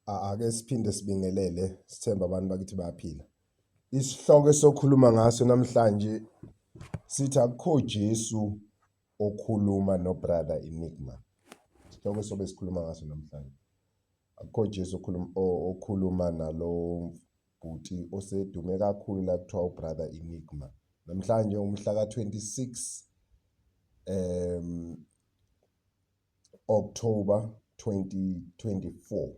Ake siphinde sibingelele, sithembe abantu bakithi bayaphila. Isihloko esokhuluma ngaso namhlanje sithi akukho Jesu okhuluma no-Brother Enigma. Isihloko esobe sikhuluma ngaso namhlanje. Akukho Jesu okhuluma okhuluma nalo bhuti osedume kakhulu la kuthiwa u-Brother Enigma. Namhlanje umhla ka-26 October 2024.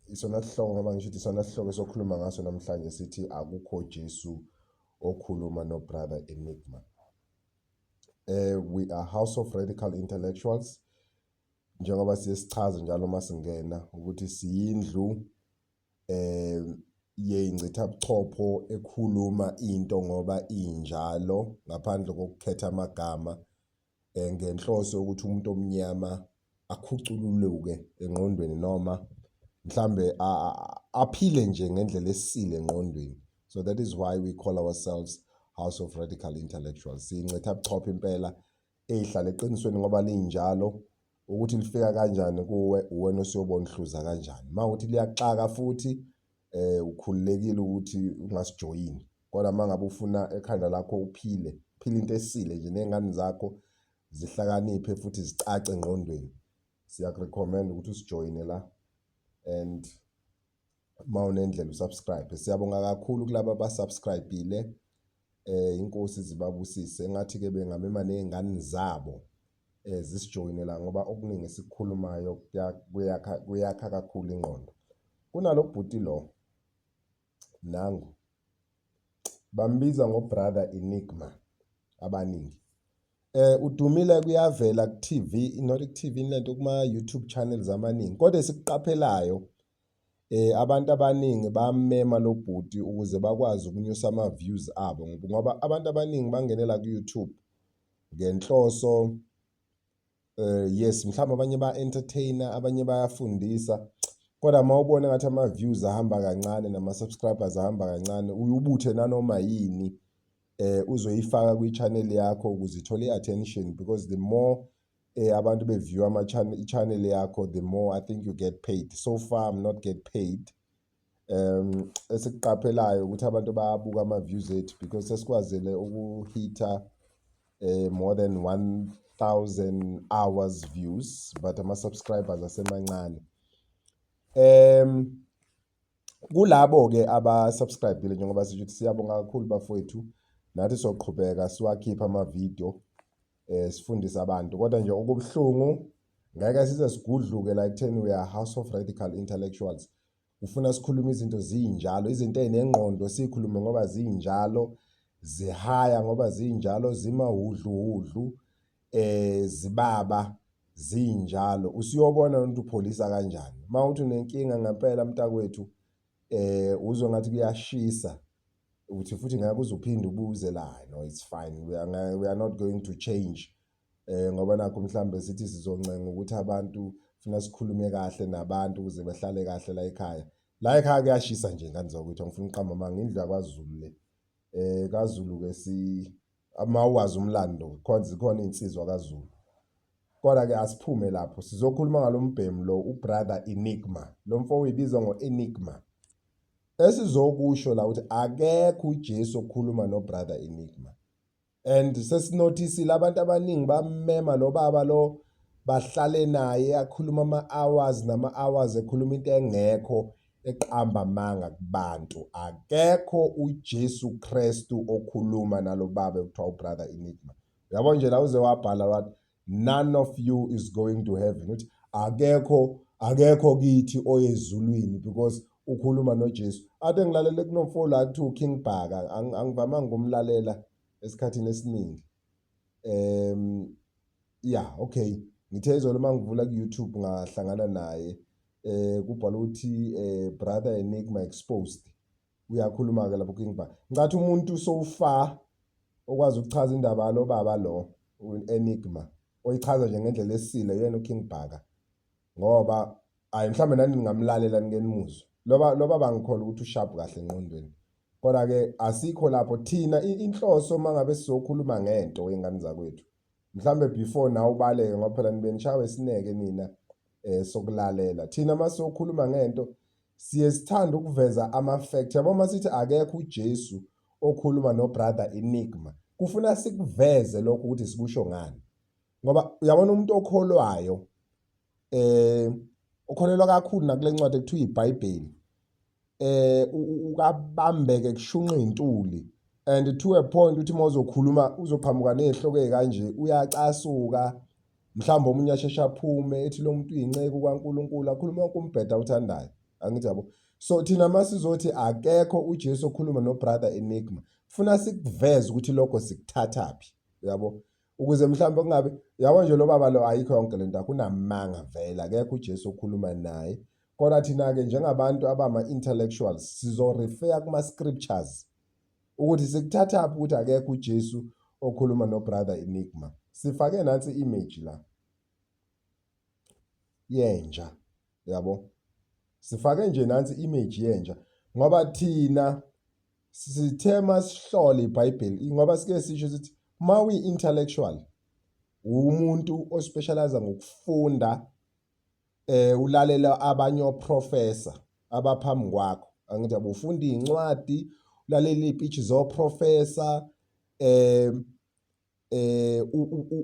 Isona sihloko, ngoba ngisho ukuthi isona sihloko esokhuluma ngaso namhlanje, sithi akukho Jesu okhuluma no Brother Enigma. We are House of Radical Intellectuals. Njengoba siye sichaze njalo masingena ukuthi siyindlu yey'ngcithabuchopho ekhuluma into ngoba injalo ngaphandle kokukhetha amagama, ngenhloso yokuthi umuntu omnyama akhucululuke engqondweni noma mhlambe aphile nje ngendlela esile engqondweni. So that is why we call ourselves House of Radical Intellectuals. Siyingcithabuchopho impela eyihlala eqinisweni ngoba linjalo. Ukuthi lifika kanjani kuwe, uwena osiyobona uhluza kanjani. Uma ukuthi liyaxaka futhi, ukhululekile ukuthi ungasijoyini, kodwa uma ngabe ufuna ekhanda lakho uphile, phila into esile nje ney'ngane zakho zihlakaniphe futhi zicace engqondweni, siyaku-recommend ukuthi usijoyine la and uma unendlela usubscribe. Siyabonga kakhulu kulaba abasubscribe-ile, inkosi zibabusise. Engathi-ke bengamema ney'ngane zabo zisijoyine la ngoba okuningi esikukhulumayo kuyakha, kuyakha kakhulu ingqondo. Kunalo bhuti lo nangu bambiza ngo-Brother Enigma abaningi. Udumile, kuyavela ku-TV, not ku-TV, lento kuma YouTube channels amaningi, kodwa esikuqaphelayo, abantu abaningi bamema lo bhuti ukuze bakwazi ukunyusa ama-views abo, ngoba abantu abaningi bangenela ku-YouTube ngenhloso, yes, mhlawumbe abanye ba-entertain-a, abanye bayafundisa, kodwa uma ubona ngathi ama-views ahamba kancane nama-subscribers ahamba kancane, uye ubuthe nanoma yini uzoyifaka kwi-channel yakho ukuze ithole i-attention, because the more abantu be-view ama-channel, i-channel yakho, the more I think you get paid. So far I'm not get paid. Esikuqaphelayo ukuthi abantu bayabuka ama-views ethu because sesikwazile ukuhitha more than 1000 hours views, but ama-subscribers asemancane. Kulabo-ke aba-subscribe-ile, njengoba sisho ukuthi siyabonga kakhulu bafowethu, nathi soqhubeka siwakhipha amavidiyo, sifundise abantu. Kodwa nje okubuhlungu, ngeke size sigudluke la ekutheni we are House of Radical Intellectuals. Ufuna sikhulume izinto zinjalo, izinto ey'nengqondo siyikhulume ngoba zinjalo, zihaya ngoba zinjalo, zimahudluhudlu, zibaba zinjalo. Usuyobona ukuthi upholisa kanjani. Uma uthi unenkinga ngempela mntakwethu, uzwe ngathi kuyashisa, uthi futhi ngeke uze uphinde ubuze la. No, it's fine, we are not going to change, ngoba nakho mhlambe sithi sizoncenga ukuthi abantu funa sikhulume kahle nabantu ukuze behlale kahle la ekhaya. La ekhaya kuyashisa nje, ngane zakwethu, angifuni ukuqamba amanga. Indlu yakwaZulu le, kaZulu ke si uma uwazi umlando khona, zikhona iy'nsizwa kaZulu. Kodwa-ke asiphume lapho, sizokhuluma ngalo mbhemu lo, uBrother Enigma. Lo mfo uyibiza ngo-Enigma. Esizokusho la ukuthi akekho uJesu okhuluma no-Brother Enigma. And sesinothisile, abantu abaningi bamema lo baba lo, bahlale naye, akhuluma ama-hours nama-hours, ekhuluma into engekho, eqamba amanga kubantu. Akekho uJesu Kristu okhuluma nalo baba ekuthiwa uBrother Enigma. Uyabo nje la uze wabhala wathi, "None of you is going to heaven." Uthi akekho, akekho kithi oyezulwini because ukhuluma noJesu. Ade ngilalele kunomfo la kuthiwa uKing Bhaka, angivamanga ukumlalela esikhathini esiningi. Yeah, okay, ngithe izolo mangivula ku YouTube ngahlangana naye, kubhala ukuthi "Brother Enigma exposed". Uyakhuluma ke lapho King Bhaka. Ngicathi umuntu so far okwazi ukuchaza indaba yalo baba lo Enigma, oyichaza nje ngendlela esile, yena uKing Bhaka, ngoba hayi, mhlawumbe nani ningamlalela nike nimuzwe loba loba bangikholwa ukuthi usharp kahle engqondweni. Kodwa ke asikho lapho thina. Inhloso mangabe sizokhuluma ngento, ingane zakwethu, mhlambe before nawe ubaleke, ngoba phela nibe nishawe sineke nina. sokulalela. Thina masokhuluma ngento siye sithande ukuveza ama-fact. Yabo, masithi akekho uJesu okhuluma no-Brother Enigma, kufuna sikuveze lokho ukuthi sikusho ngani, ngoba uyabona umuntu okholwayo, ukholelwa kakhulu nakule ncwadi ekuthiwa iBhayibheli, ukabambeke kushunqa intuli and to a point uthi mawuzokhuluma uzoqhamuka nezihloko ezikanje, uyacasuka. Mhlawumbe omunye asheshe aphume ethi lo muntu uyinceku kaNkulunkulu, akhuluma wonke umbheda awuthandayo, angithi yabo. So thina masizothi akekho uJesu okhuluma no-Brother Enigma, funa sikuveze ukuthi lokho sikuthathaphi, uyabo, ukuze mhlawumbe kungabe, yabo nje, lo baba lo ayikho yonke lento yakho, unamanga vele, akekho uJesu okhuluma naye. Kodwa thina-ke njengabantu abama-intellectuals sizo-refer kuma-scriptures ukuthi sikuthathaphi ukuthi akekho uJesu okhuluma no-Brother Enigma. Sifake nansi image la yenja, yabo, sifake nje nansi image yenja ngoba thina sithe masihlole iBhayibheli, ngoba sike sisho sithi ma uyi-intellectual, umuntu ospecialize ngokufunda, ulalela abanye oprofessor abaphambi kwakho, angithi yabo, ufunda iy'ncwadi, ulalela iy'pitshi zoprofessor,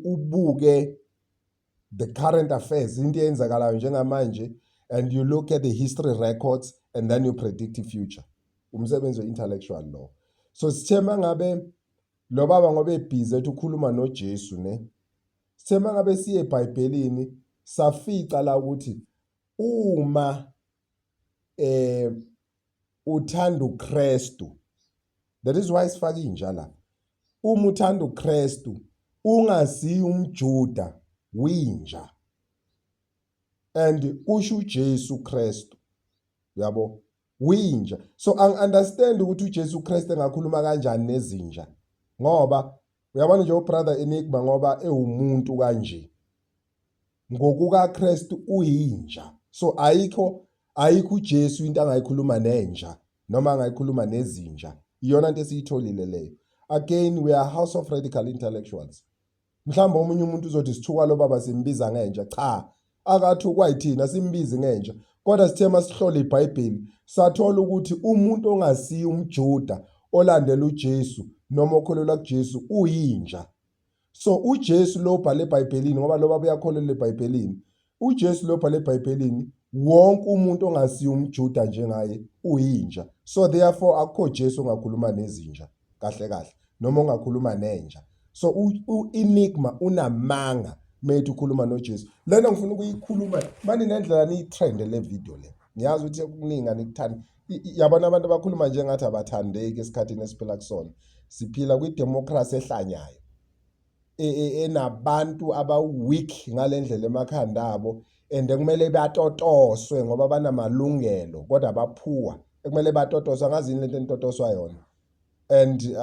ubuke the current affairs, into eyenzakalayo njengamanje, and you look at the history records and then you predict the future. Umsebenzi we-intellectual lo. So sithe mangabe lo baba, ngoba ebhizi ethi ukhuluma noJesu ne, sithe mangabe siye eBhayibhelini safica la ukuthi uma uthanda uKristu, that is why sifake inja la, uma uthanda uKristu ungasiyi umJuda, winja, and kusho uJesu Kristu, yabo, winja. So angi-understand ukuthi uJesu Kristu engakhuluma kanjani nezinja, ngoba uyabona nje uBrother Enigma, ngoba ewumuntu kanje ngokukaKristu uyinja, so ayikho uJesu into angayikhuluma nenja noma angayikhuluma nezinja. Iyona into esiyitholile leyo. Again, we are house of radical intellectuals. Mhlawumbe omunye umuntu uzothi sithuka lo baba, simbiza ngenja. Cha, akathukwa yithina, simbizi ngenja, kodwa sithe masihlola iBhayibheli sathola ukuthi umuntu ongasiyi umJuda olandela uJesu noma okholelwa kuJesu uyinja. So uJesu lo bhala eBhayibhelini, ngoba lo baba uyakholelwa eBhayibhelini, uJesu lo bhala eBhayibhelini wonke umuntu ongasiyi umJuda njengaye uyinja. So therefore akukho Jesu ongakhuluma nezinja kahle kahle noma ongakhuluma nenja. So u-Enigma unamanga methi ukhuluma noJesu. Lena ngifuna ukuyikhuluma mani nendlela niyitrende le video le. Ngiyazi ukuthi okuningi anikuthandi, yabona, abantu abakhuluma njengathi abathandeki esikhathini esiphila kusona. Siphila kwidemocracy ehlanyayo enabantu aba-weak ngale ndlela emakhanda abo, and kumele batotoswe ngoba banamalungelo kodwa baphuwa, ekumele batotoswe. Angazi yini lento enitotoswa yona, and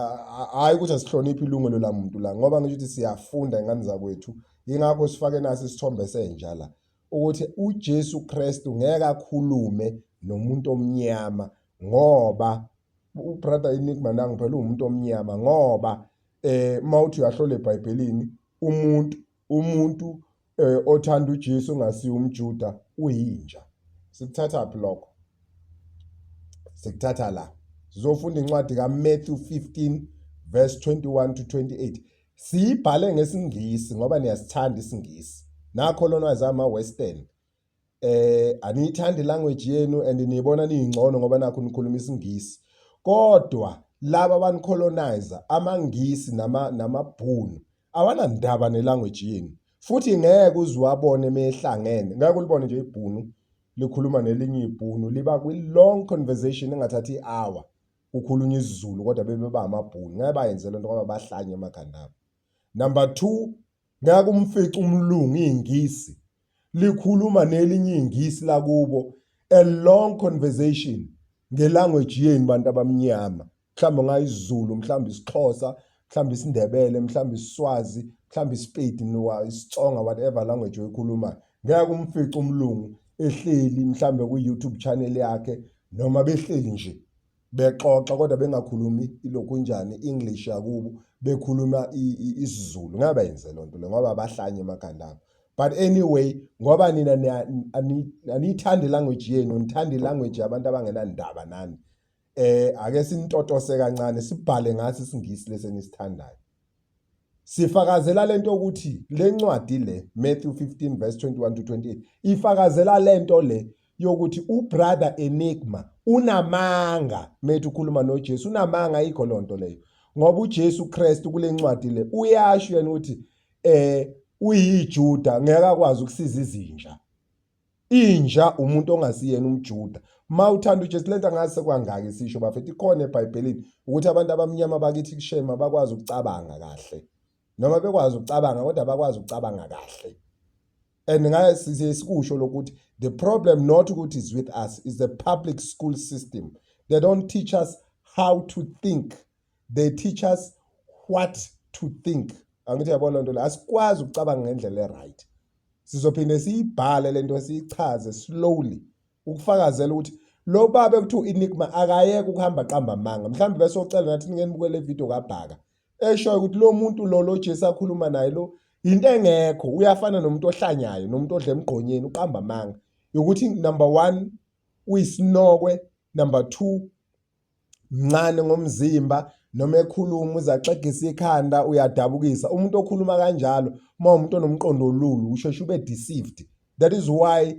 hhayi ukuthi asihloniphe ilungelo lamuntu la, ngoba ngisho ukuthi siyafunda ingane zakwethu. Yingakho sifake nasi isithombe senja la, ukuthi uJesu Kristu ngeke akhulume nomuntu omnyama, ngoba uBrother Enigma nangu phela uwumuntu omnyama, ngoba mawuthi uyahlola eBhayibhelini umuntu othanda uJesu ongasiyo umJuda uyinja. Sikuthatha phi lokho? Sikuthatha la, sizofunda incwadi kaMatthew 15 verse 21 to 28. Siyibhale ngesiNgisi ngoba niyasithanda isiNgisi, nacolonize ama-western, aniyithandi language yenu and niyibona niyingcono ngoba nakho nikhuluma isiNgisi. Kodwa laba abanicolonizer, amaNgisi namabhunu, awanandaba nelanguage yenu, futhi ngeke uze uwabone mehlangene. Ngeke ulibone nje ibhunu likhuluma nelinye ibhunu, liba kwi-long conversation engathathi i-hour, kukhulunywa isiZulu kodwa bebe ba amabhunu. Ngeke bayenze lento ngoba bahlanye emakhanda abo. Number 2, ngeke umfice umlungu, iNgisi, likhuluma nelinye iNgisi lakubo a long conversation ngelanguage yenu bantu abamnyama, mhlawumbe ngayisiZulu, mhlawumbe isiXhosa, mhlawumbe isiNdebele, mhlawumbe isiSwazi, mhlawumbe isiPedi, isiTsonga, whatever language oyikhulumayo. Ngeke umfice umlungu ehleli mhlawumbe kwi-YouTube channel yakhe noma behleli nje bexoxa kodwa bengakhulumi ilokhunjani English yakubo, bekhuluma isiZulu. Ngeke bayenze loo nto le ngoba bahlanye emakhanda abo. But anyway, ngoba nina aniyithandi language yenu, nithanda ilanguage yabantu abangenandaba nani. Ake sinitotose kancane, sibhale ngathi isiNgisi lesi enisithandayo. Sifakazela lento ukuthi le ncwadi le, Matthew 15 verse 21 to 28, ifakazela lento le yokuthi uBrother Enigma unamanga methi ukhuluma noJesu, unamanga, ayikho lonto leyo. Ngoba uJesu Kristu kule ncwadi le uyasho yena ukuthi uyiJuda, ngeke akwazi ukusiza izinja. Inja umuntu ongasiyena umJuda. Ma uthanda uJesu, lento angazi sekwangaki sisho bafethu, ikhona eBhayibhelini ukuthi abantu abamnyama bakithi kushema bakwazi ukucabanga kahle. Noma bekwazi ukucabanga kodwa bakwazi ukucabanga kahle. And ngaye siye sikusho lokuthi the problem not ukuthi is with us, is the public school system. They don't teach us how to think. They teach us what to think. Angithi yabona lento le, asikwazi ukucabanga ngendlela e-right. Sizophinde siyibhale lento, siyichaze slowly ukufakazela ukuthi lo baba ekuthiwa Enigma akayeke ukuhamba qamba amanga. Mhlawumbe bese ocela nathi ningeni buke le video kaBhaka eshoyo ukuthi lo muntu lo lo Jesu akhuluma naye lo into engekho, uyafana nomuntu ohlanyayo nomuntu odla emgqonyeni, uqamba amanga. Ukuthi number 1 uyisinokwe, number 2 mncane ngomzimba, noma ekhuluma uzaxegisa ikhanda, uyadabukisa. Umuntu okhuluma kanjalo, uma umuntu onomqondo olulu, usheshe ube deceived. That is why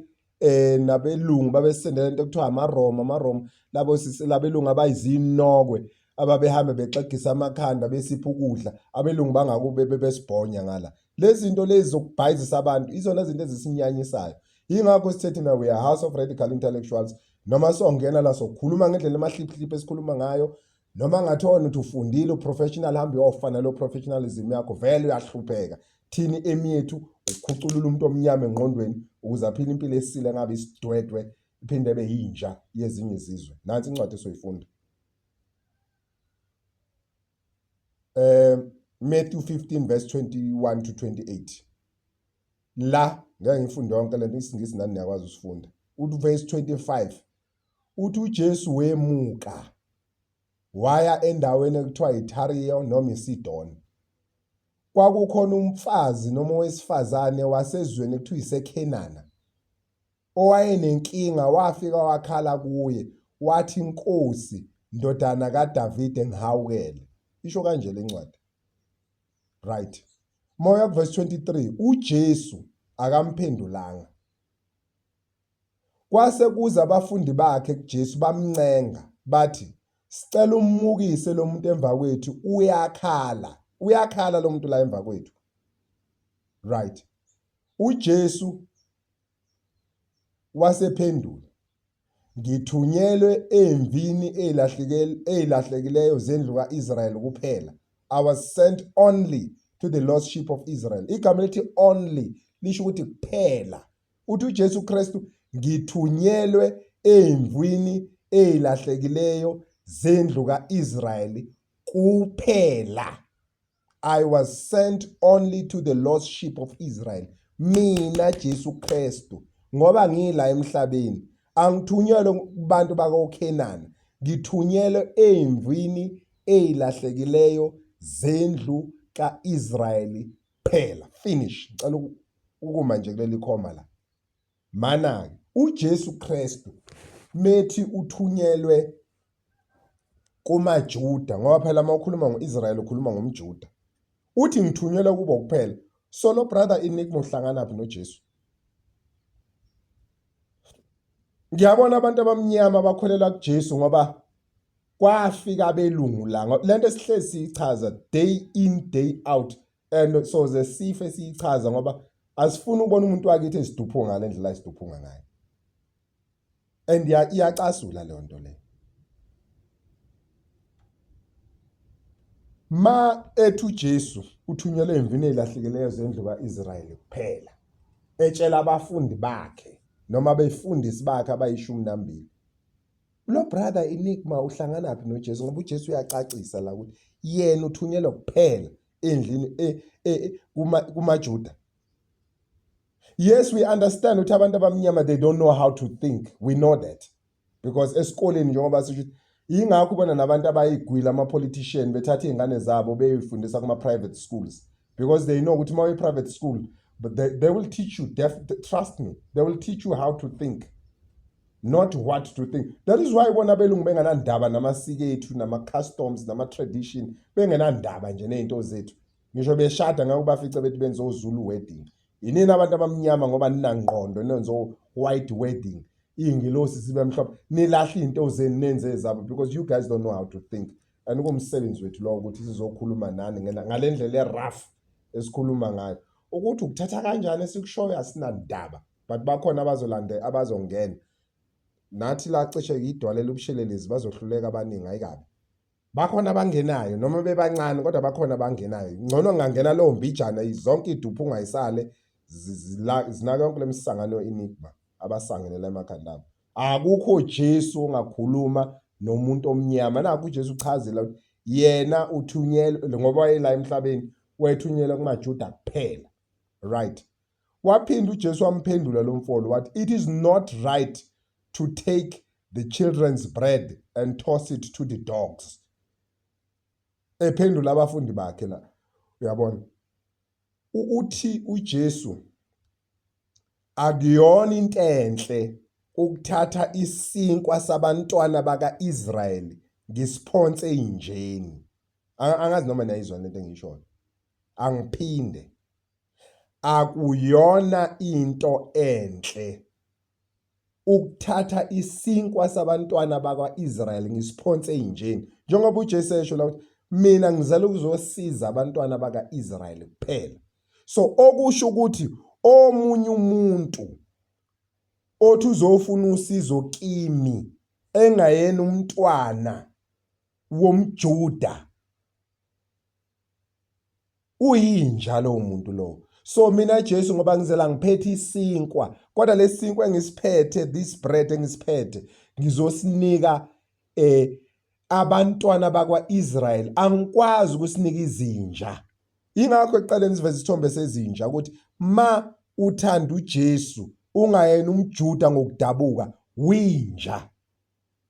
nabelungu babesendela into ekuthiwa amaRoma, amaRoma labo sisi labelungu abayizinokwe ababehambe bexegisa amakhanda besipha ukudla, abelungu bangakube bebesibhonya ngala. Lezi zinto lezi zokubhayizisa abantu izona zinto ezisinyanyisayo. Yingakho sithe thina we are House of Radical Intellectuals. Noma songena la sokhuluma ngendlela emahliphihliphi esikhuluma ngayo, noma ngathiwa wena uthi ufundile uprofessional, hambe uyofana lo professionalism yakho, vele uyahlupheka. Thini emiyethu ukukhuculula umuntu omnyama engqondweni ukuze aphile impilo esile, ngabe isidwedwe iphinde ebe yinja yezinye izizwe. Nansi incwadi esoyifunda. Matthew 15 verse 21 to 28. La ngeke ngifunde yonke lento, isiNgisi nani niyakwazi usifunda. Uthi verse 25 uthi uJesu wemuka waya endaweni ekuthiwa iThario noma iSidoni. Kwakukhona umfazi noma owesifazane wasezweni ekuthiwa iseKhenana owayenenkinga, wafika wakhala kuye wathi, Nkosi, ndodana kaDavide, ngihawukele. Isho kanje le ncwadi. Right. Moya verse 23, uJesu akamphendulanga. Kwase kuza abafundi bakhe kuJesu bamncenga bathi, sicela ummukise lo muntu emva kwethu, uyakhala. Uyakhala lo muntu la emva kwethu. Right. uJesu wasephendula, ngithunyelwe emvini eyilahlekileyo zendlu ka-Israyeli kuphela. I was sent only to the lost sheep of Israel. Igama elithi only lisho ukuthi kuphela. Uthi uJesu Kristu, ngithunyelwe emvini eyilahlekileyo zendlu ka-Israyeli kuphela. I was sent only to the lost sheep of Israel. Mina Jesu Kristu, ngoba ngila emhlabeni, angithunyelwe kubantu bakoKhenana, ngithunyelwe emvini eyilahlekileyo zendlu kaIsrayeli phela. Finish. Ngicela ukuma nje kuleli khoma la. Mana-ke uJesu Kristu methi uthunyelwe kumaJuda, ngoba phela uma ukhuluma ngo-Israyeli ukhuluma ngomJuda, uthi ngithunyelwe kubo kuphela. So lo brother Enigma uhlanganaphi noJesu? Ngiyabona abantu abamnyama bakholelwa kuJesu ngoba kwafika abelungu la. Lento esihlezi siyichaza day in day out, and soze sife siyichaza ngoba asifuni ukubona umuntu wakithi esiduphunga ngale ndlela esiduphunga ngayo. And iyacasula leyo nto leyo. Ma ethi uJesu uthunyelwe emvini ezilahlekileyo zendlu kaIsrayeli kuphela, etshela abafundi bakhe noma abefundisi bakhe abayishumi nambili. Lo brother Enigma uhlanganaphi noJesu? Ngoba uJesu uyacacisa la ukuthi yena uthunyelwe kuphela endlini kumaJuda. Yes, we understand ukuthi abantu abamnyama they don't know how to think. We know that. Because esikoleni njengoba sisho ukuthi yingakho ubona nabantu abayigwila ama-politician bethatha iy'ngane zabo beyifundisa kuma-private schools. Because they know ukuthi uma uyi-private school But they will teach you, trust me, they will teach you how to think, not what to think. That is why bona abelungu bengenandaba namasiko ethu, nama-customs, nama-tradition, bengenandaba nje ney'nto zethu. Ngisho beshada ngeke ubafice bethi benze oZulu wedding. Yinini abantu abamnyama ngoba ninangqondo nenze o-white wedding. Iy'ngilosi zibe mhlophe, nilahle iy'nto zenu nenze ezabo because you guys don't know how to think. And kuwumsebenzi wethu lowo ukuthi sizokhuluma nani ngale ndlela e-rough esikhuluma ngayo. Ukuthi ukuthatha kanjani esikushoyo asinandaba, but bakhona abazolande abazongena. Nathi la cishe idwala elibushelelezi bazohluleka abaningi ayikabi. Bakhona abangenayo noma bebancane kodwa bakhona abangenayo. Ngcono ngangena lowo mbijana zonke iduphu ungayisale zinaka yonke lemisangano enigma abasangenela emakhanda abo. Akukho Jesu ongakhuluma nomuntu omnyama. Nakhu uJesu uchazile ukuthi yena uthunyelwe ngoba wayela emhlabeni wethunyelwe kumaJuda kuphela. Right. Waphinda uJesu wamphendula lo mfolo wathi it is not right to take the children's bread and toss it to the dogs. Ephendula abafundi bakhe la. Uyabona? Uthi uJesu akuyona into enhle ukuthatha isinkwa sabantwana bakaIsrayeli ngisiphonse einjeni. Angazi noma niyayizwa lento engiyishoyo. Angiphinde. Akuyona into enhle ukuthatha isinkwa sabantwana bakwa-Israyeli ngisiphonse ey'njeni njengoba uJesu esho la ukuthi mina ngizela ukuzosiza abantwana baka-Israyeli kuphela. So okusho ukuthi omunye umuntu othi uzofuna usizo kimi engayena umntwana womJuda Uyinja lowo muntu lowo. So mina Jesu ngoba ngizela ngiphethe isinkwa, kodwa lesinkwa engisiphethe, this bread engisiphethe, ngizosinika eh abantwana bakwa-Israel, angikwazi ukusinika izinja. Ingakho ekuqaleni siveza isithombe sezinja ukuthi ma uthanda uJesu ungayena umJuda ngokudabuka, winja.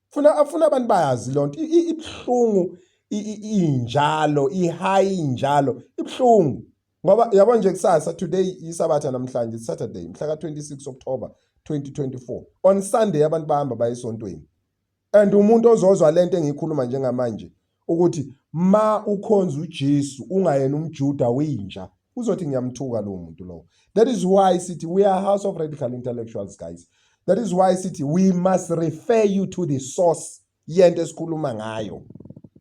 Funa afuna abantu bayazi lonto ibuhlungu injalo ihayi injalo ibuhlungu ngoba yabo nje kusasa today isabatha namhlanje Saturday mhla ka 26 October 2024 on Sunday abantu bahamba baye esontweni and umuntu ozozwa lento engiyikhuluma njengamanje ukuthi ma ukhonza uJesu ungayena umJuda uyinja uzothi ngiyamthuka lowo muntu lowo. That is why sithi we are house of radical intellectuals guys. That is why sithi we must refer you to the source yento esikhuluma ngayo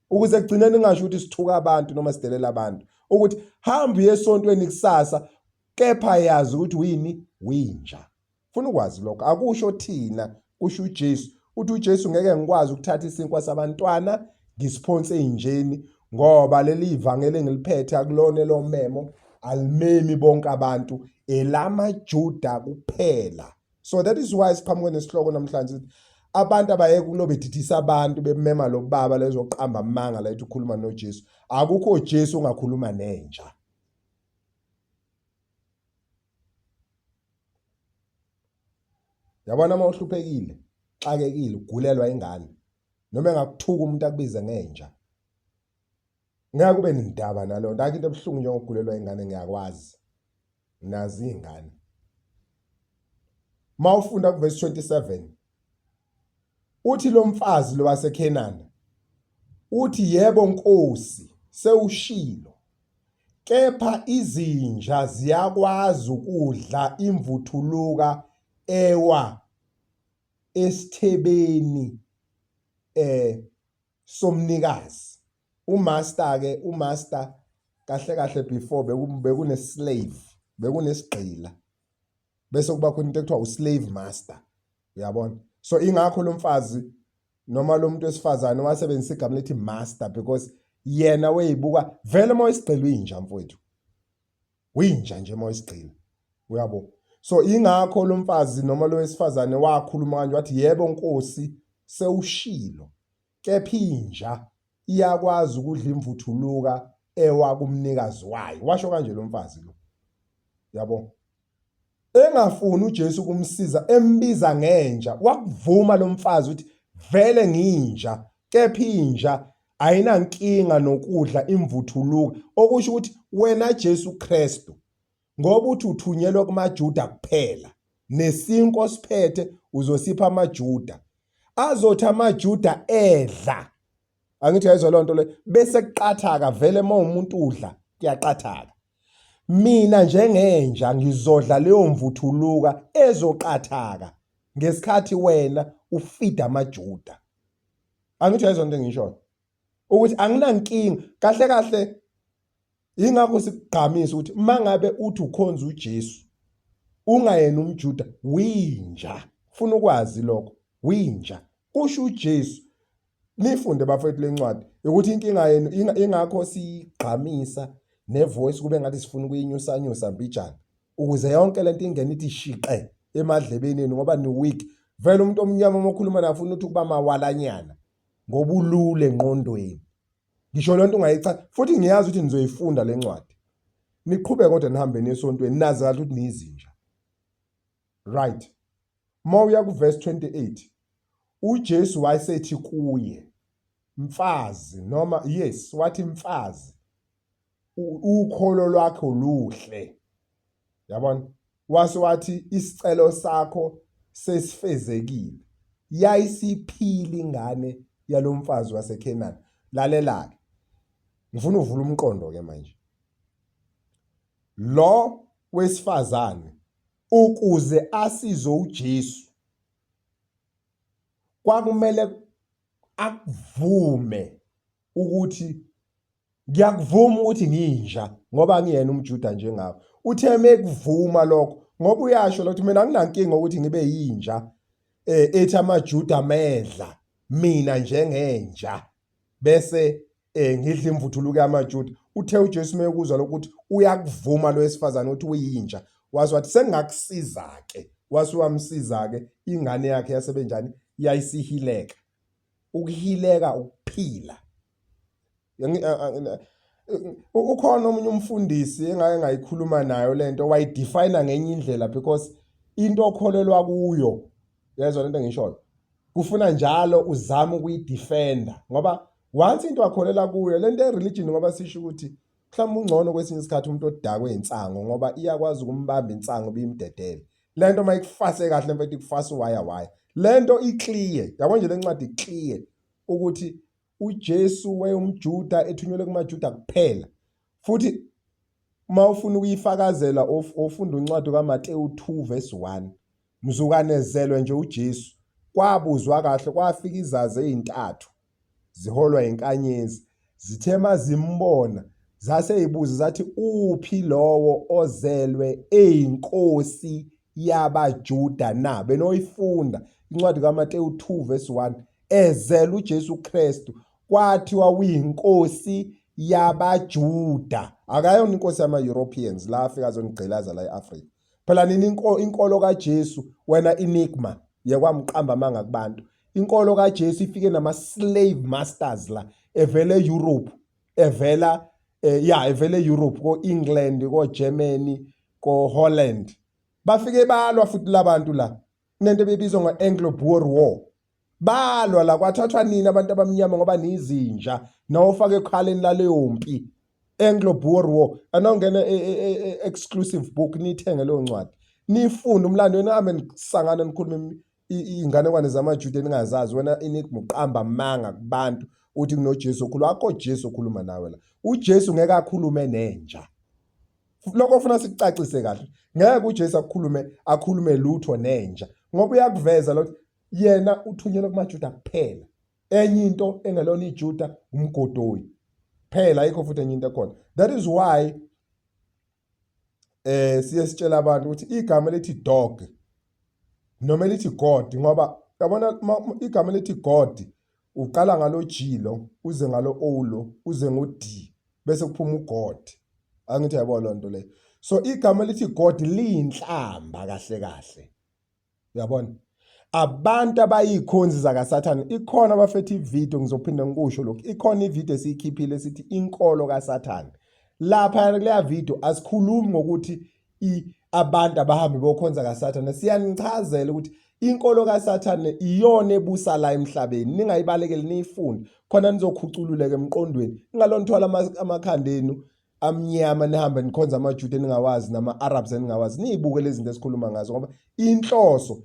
ukuze kugcineni ngingasho ukuthi sithuka abantu noma sidelela abantu ukuthi hamba uye esontweni kusasa kepha yazi ukuthi uyini winja. Funa ukwazi lokho. Akusho thina, kusho uJesu. Uthi uJesu ngeke ngikwazi ukuthatha isinkwa sabantwana ngisiphonse ey'njeni ngoba leli ivangeli engiliphethe akulona elomemo, alimemi bonke abantu, elamaJuda kuphela. So that is why siqhamuke nesihloko namhlanje sithi abantu abayeke ukulobe bedidisa abantu bemema lo baba lezoqamba amanga la ethi ukhuluma noJesu. Akukho Jesu ongakhuluma nenja. Yabona uma uhluphekile, xakekile, ugulelwa ingane, noma engakuthuka umuntu akubize ngenja. Ngeke kube nendaba naleyo nto. Ayikho into ebuhlungu njengokugulelwa ingane ngiyakwazi. Nginazo iy'ngane. Uma ufunda kuvesi 27 uthi lo mfazi lo waseKhenana uthi yebo Nkosi sewushilo Kepha izinja ziyakwazi ukudla imvuthuluka ewa esithebeni eh somnikazi. Umaster ke umaster kahle kahle before bekune slave, bekunesigqila. Bese kuba khona into ekuthiwa uslave master. Uyabona? So ingakho lo mfazi noma lo muntu wesifazane wasebenzisa igama lethi master because yena weyibuka vele uma uyisigqila uyinja mfowethu. Uyinja nje uma uyisigqila. Uyabo? So ingakho lo mfazi noma lo wesifazane wakhuluma kanje wathi yebo Nkosi sewushilo kepha inja iyakwazi ukudla imvuthuluka ewa kumnikazi wayo. Washo kanje lo mfazi lo. Yabo? Engafuni uJesu ukumsiza embiza ngenja wakuvuma lo mfazi ukuthi vele ngiyinja kepha inja ayinankinga nokudla imvuthuluka okusho ukuthi wena Jesu Kristu. Ngoba uthi uthunyelwe kumaJuda kuphela, nesinkwa osiphethe uzosipha amaJuda. Azothi amaJuda edla. Angithi uyayizwa leyo nto leyo, bese kuqathaka vele uma umuntu udla kuyaqathaka. Mina njengenja ngizodla leyo mvuthuluka ezoqathaka ngesikhathi wena ufida amaJuda. Angithi uyayizwa into engishoyo ukuthi anginankinga kahle kahle. Ingakho sikugqamisa ukuthi mangabe uthi ukhonza uJesu ungayena umJuda winja. Funa ukwazi lokho, winja. Kusho uJesu. Nifunde bafethu lencwadi ukuthi inkinga yenu, ingakho siyigqamisa nevoice kube ngathi sifuna ukuyinyusanyusa mbijana ukuze yonke lento ingene ithi shiqe emadlebeni enu ngoba ni weak. Vele umuntu omnyama uma ukhuluma naye ufuna ukuthi ukuba mawalanyana ngoba ulule engqondweni. Ngisho lento ungayicha futhi ngiyazi ukuthi nizoyifunda le ncwadi. Niqhubeke kodwa nihambe niye esontweni nazi kahle ukuthi niyizinja. Right. Uma uya kuverse 28 uJesu wayesethi kuye mfazi noma yes wathi mfazi ukholo lwakho luhle yabona wase wathi isicelo sakho sesifezekile yayisiphila ingane yalomfazi waseKhenani lalela ke ngifuna uvula umqondo ke manje lo wesifazane ukuze asize uJesu kwakumele akuvume ukuthi ngiyakuvuma ukuthi ngiyinja ngoba ngiyena umJuda njengawe. Uthe mekuvuma lokho ngoba uyasho lokuthi mina anginankinga ukuthi ngibe yinja eh ethi amaJuda medla mina njengenja bese eh ngidla imvuthuluka yamaJuda. Uthe uJesu mekuzwa lokuthi uyakuvuma lo wesifazane ukuthi uyinja, waze wathi sengakusiza ke, wase wamsiza ke ingane yakhe yasebenjani yayisihileka. Ukuhileka ukuphila. Ukhona omunye umfundisi engake ngayikhuluma nayo lento wayidefine ngenye indlela because into okholelwa kuyo yezwa lento engishoyo kufuna njalo uzame ukuyidefenda ngoba once into akholelwa kuyo lento e-religion ngoba sisho ukuthi mhlawumbe ungcono kwesinye isikhathi umuntu odakwe insango ngoba iyakwazi ukumbamba insango biyimdedele lento uma ikufase kahle mfethu ikufase waya waya lento i-clear yabo nje lencwadi i-clear ukuthi uJesu wayewumJuda ethunyelwe kumaJuda kuphela futhi uma ufuna ukuyifakazela ofunda incwadi kaMateyu 2 verse 1 mzukanezelwe nje uJesu kwabuzwa kahle kwafika izazi ezintathu ziholwa inkanyezi zithe mazimbona zase ibuza zathi uphi lowo ozelwe eyinkosi yabaJuda na benoyifunda incwadi kaMateyu 2 verse 1 ezela uJesu Kristu kwathiwa uyinkosi yabaJuda akayona inkosi yama-Europeans la afika azonigqilaza la e-Afrika phela nini inkolo kaJesu wena enigma yekwamqamba amanga kubantu inkolo kaJesu ifike nama-slave masters la evele e-Europe evela ya evele e-Europe ko-England ko-Germany ko-Holland bafike balwa futhi labantu la kunento ebebizwa ngo-Anglo Boer War balwa la kwathathwa nini abantu abamnyama ngoba niyizinja nawofaka ekhaleni laleyo mpi Anglo Boer War anongena e, e, e, exclusive book nithenge leyo ncwadi nifunde umlando wena ame nisangana nikhulume iy'nganekwane zamaJuda eningazazi wena enigma uqamba amanga kubantu uthi kunoJesu okhulu akho Jesu okhuluma nawe la uJesu ngeke akhulume nenja lokho ufuna sikucacise kahle ngeke uJesu akukhulume akhulume lutho nenja ngoba uyakuveza lo yena uthunyelwe kumaJuda kuphela enye into engelona iJuda umgodoyi phela ayikho futhi enye into ekhona that is why eh siye sitshela abantu ukuthi igama elithi dog noma elithi God ngoba yabona igama elithi God uqala ngalo G lo uze ngalo O lo uze ngo D bese kuphuma uGod angithi yabo lonto leyo so igama elithi God liyinhlamba kahle kahle uyabona abantu abayikhonzi zakaSathane ikhona bafethu ivideo ngizophinda ngikusho lokhu ikhona ivideo esiyikhiphile sithi inkolo kaSathane lapha kuleya video asikhulumi ngokuthi abantu abahambe bokhonza kaSathane siyanichazela ukuthi inkolo kaSathane iyona ebusa la emhlabeni ningayibalekeli niyifunde khona nizokhucululeka emqondweni ningalonithwala amakhanda enu. amnyama nihambe nikhonza amaJuda eningawazi nama-Arabs eningawazi, niyibuke lezi zinto esikhuluma ngazo ngoba inhloso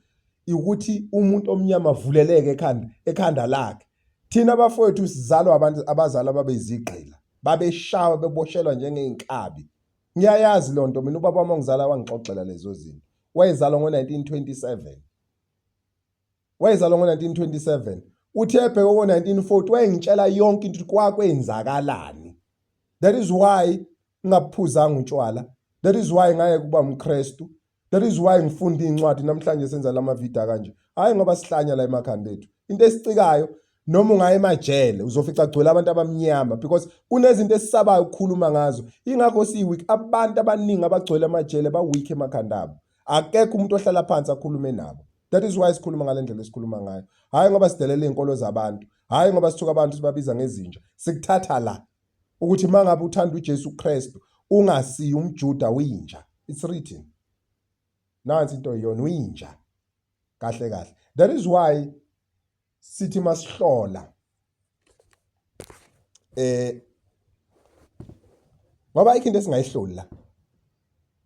ukuthi umuntu omnyama avuleleke ekhanda ekhanda lakhe. Thina bafowethu sizalwa abantu abazali ababeyizigqila, babeshawa beboshelwa njengey'nkabi. Ngiyayazi loo nto mina, ubaba wami ongizala wangixoxela lezo zinto. Wayezalwa ngo-1927. Wayezalwa ngo-1927. Uthe ebheke ngo-1940 wayengitshela yonke into ukuthi kwakwenzakalani. That is why ngingabuphuzanga utshwala. That is why ngaye kuba umKristu. That is why ngifunda iy'ncwadi namhlanje senza lama video kanje. Hhayi ngoba sihlanya la emakhanda ethu. Into esicikayo noma ungaya emajele uzofica kugcwele abantu abamnyama because kunezinto esisabayo ukukhuluma ngazo. Ingakho siyi-weak. Abantu abaningi abagcwele amajele ba-weak emakhanda abo. Akekho umuntu ohlala phansi akhulume nabo. That is why sikhuluma ngale ndlela esikhuluma ngayo. Hhayi ngoba sidelela iy'nkolo zabantu. Hhayi ngoba sithuka abantu sibabiza ngezinja. Sikuthatha la ukuthi uma ngabe uthanda uJesu Kristu ungasiyi umJuda uyinja. It's written. Nansi into iyona uyinja. Kahle kahle. That is why sithi masihlola eh ngoba ayikho into esingayihloli la.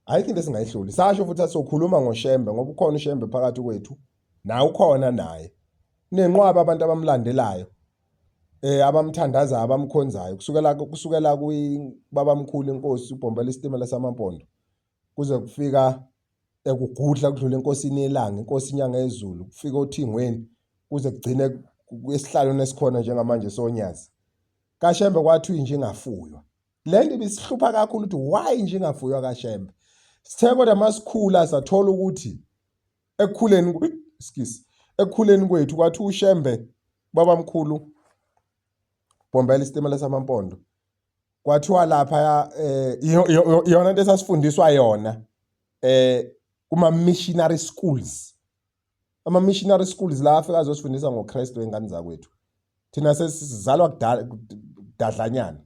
Ayikho into esingayihloli. Sasho futhi asokhuluma ngoShembe ngoba ukhona uShembe phakathi kwethu. Naye ukhona naye. Nenqwaba abantu abamlandelayo. Eh abamthandazayo abamkhonzayo kusukela kusukela kubabamkhulu inkosi uBhombela isitimela samampondo kuze kufika ekugudla kudlula enkosini yelanga inkosi inyanga yezulu kufika othingweni kuze kugcine esihlalweni esikhona njengamanje sonyazi kaShembe kwathiwa inje ingafuywa le nto ibisihlupha kakhulu ukuthi why nje ingafuywa kaShembe sithe kodwa masikhula sathola ukuthi ekukhuleni excuse ekukhuleni kwethu kwathi uShembe babamkhulu Bhombela isitimela samampondo kwathiwa lapha eh iyona into esasifundiswa yona eh kuma missionary schools ama missionary schools la afika azosifundisa ngoKristu engane zakwethu thina sesizalwa kudala kudadlanyana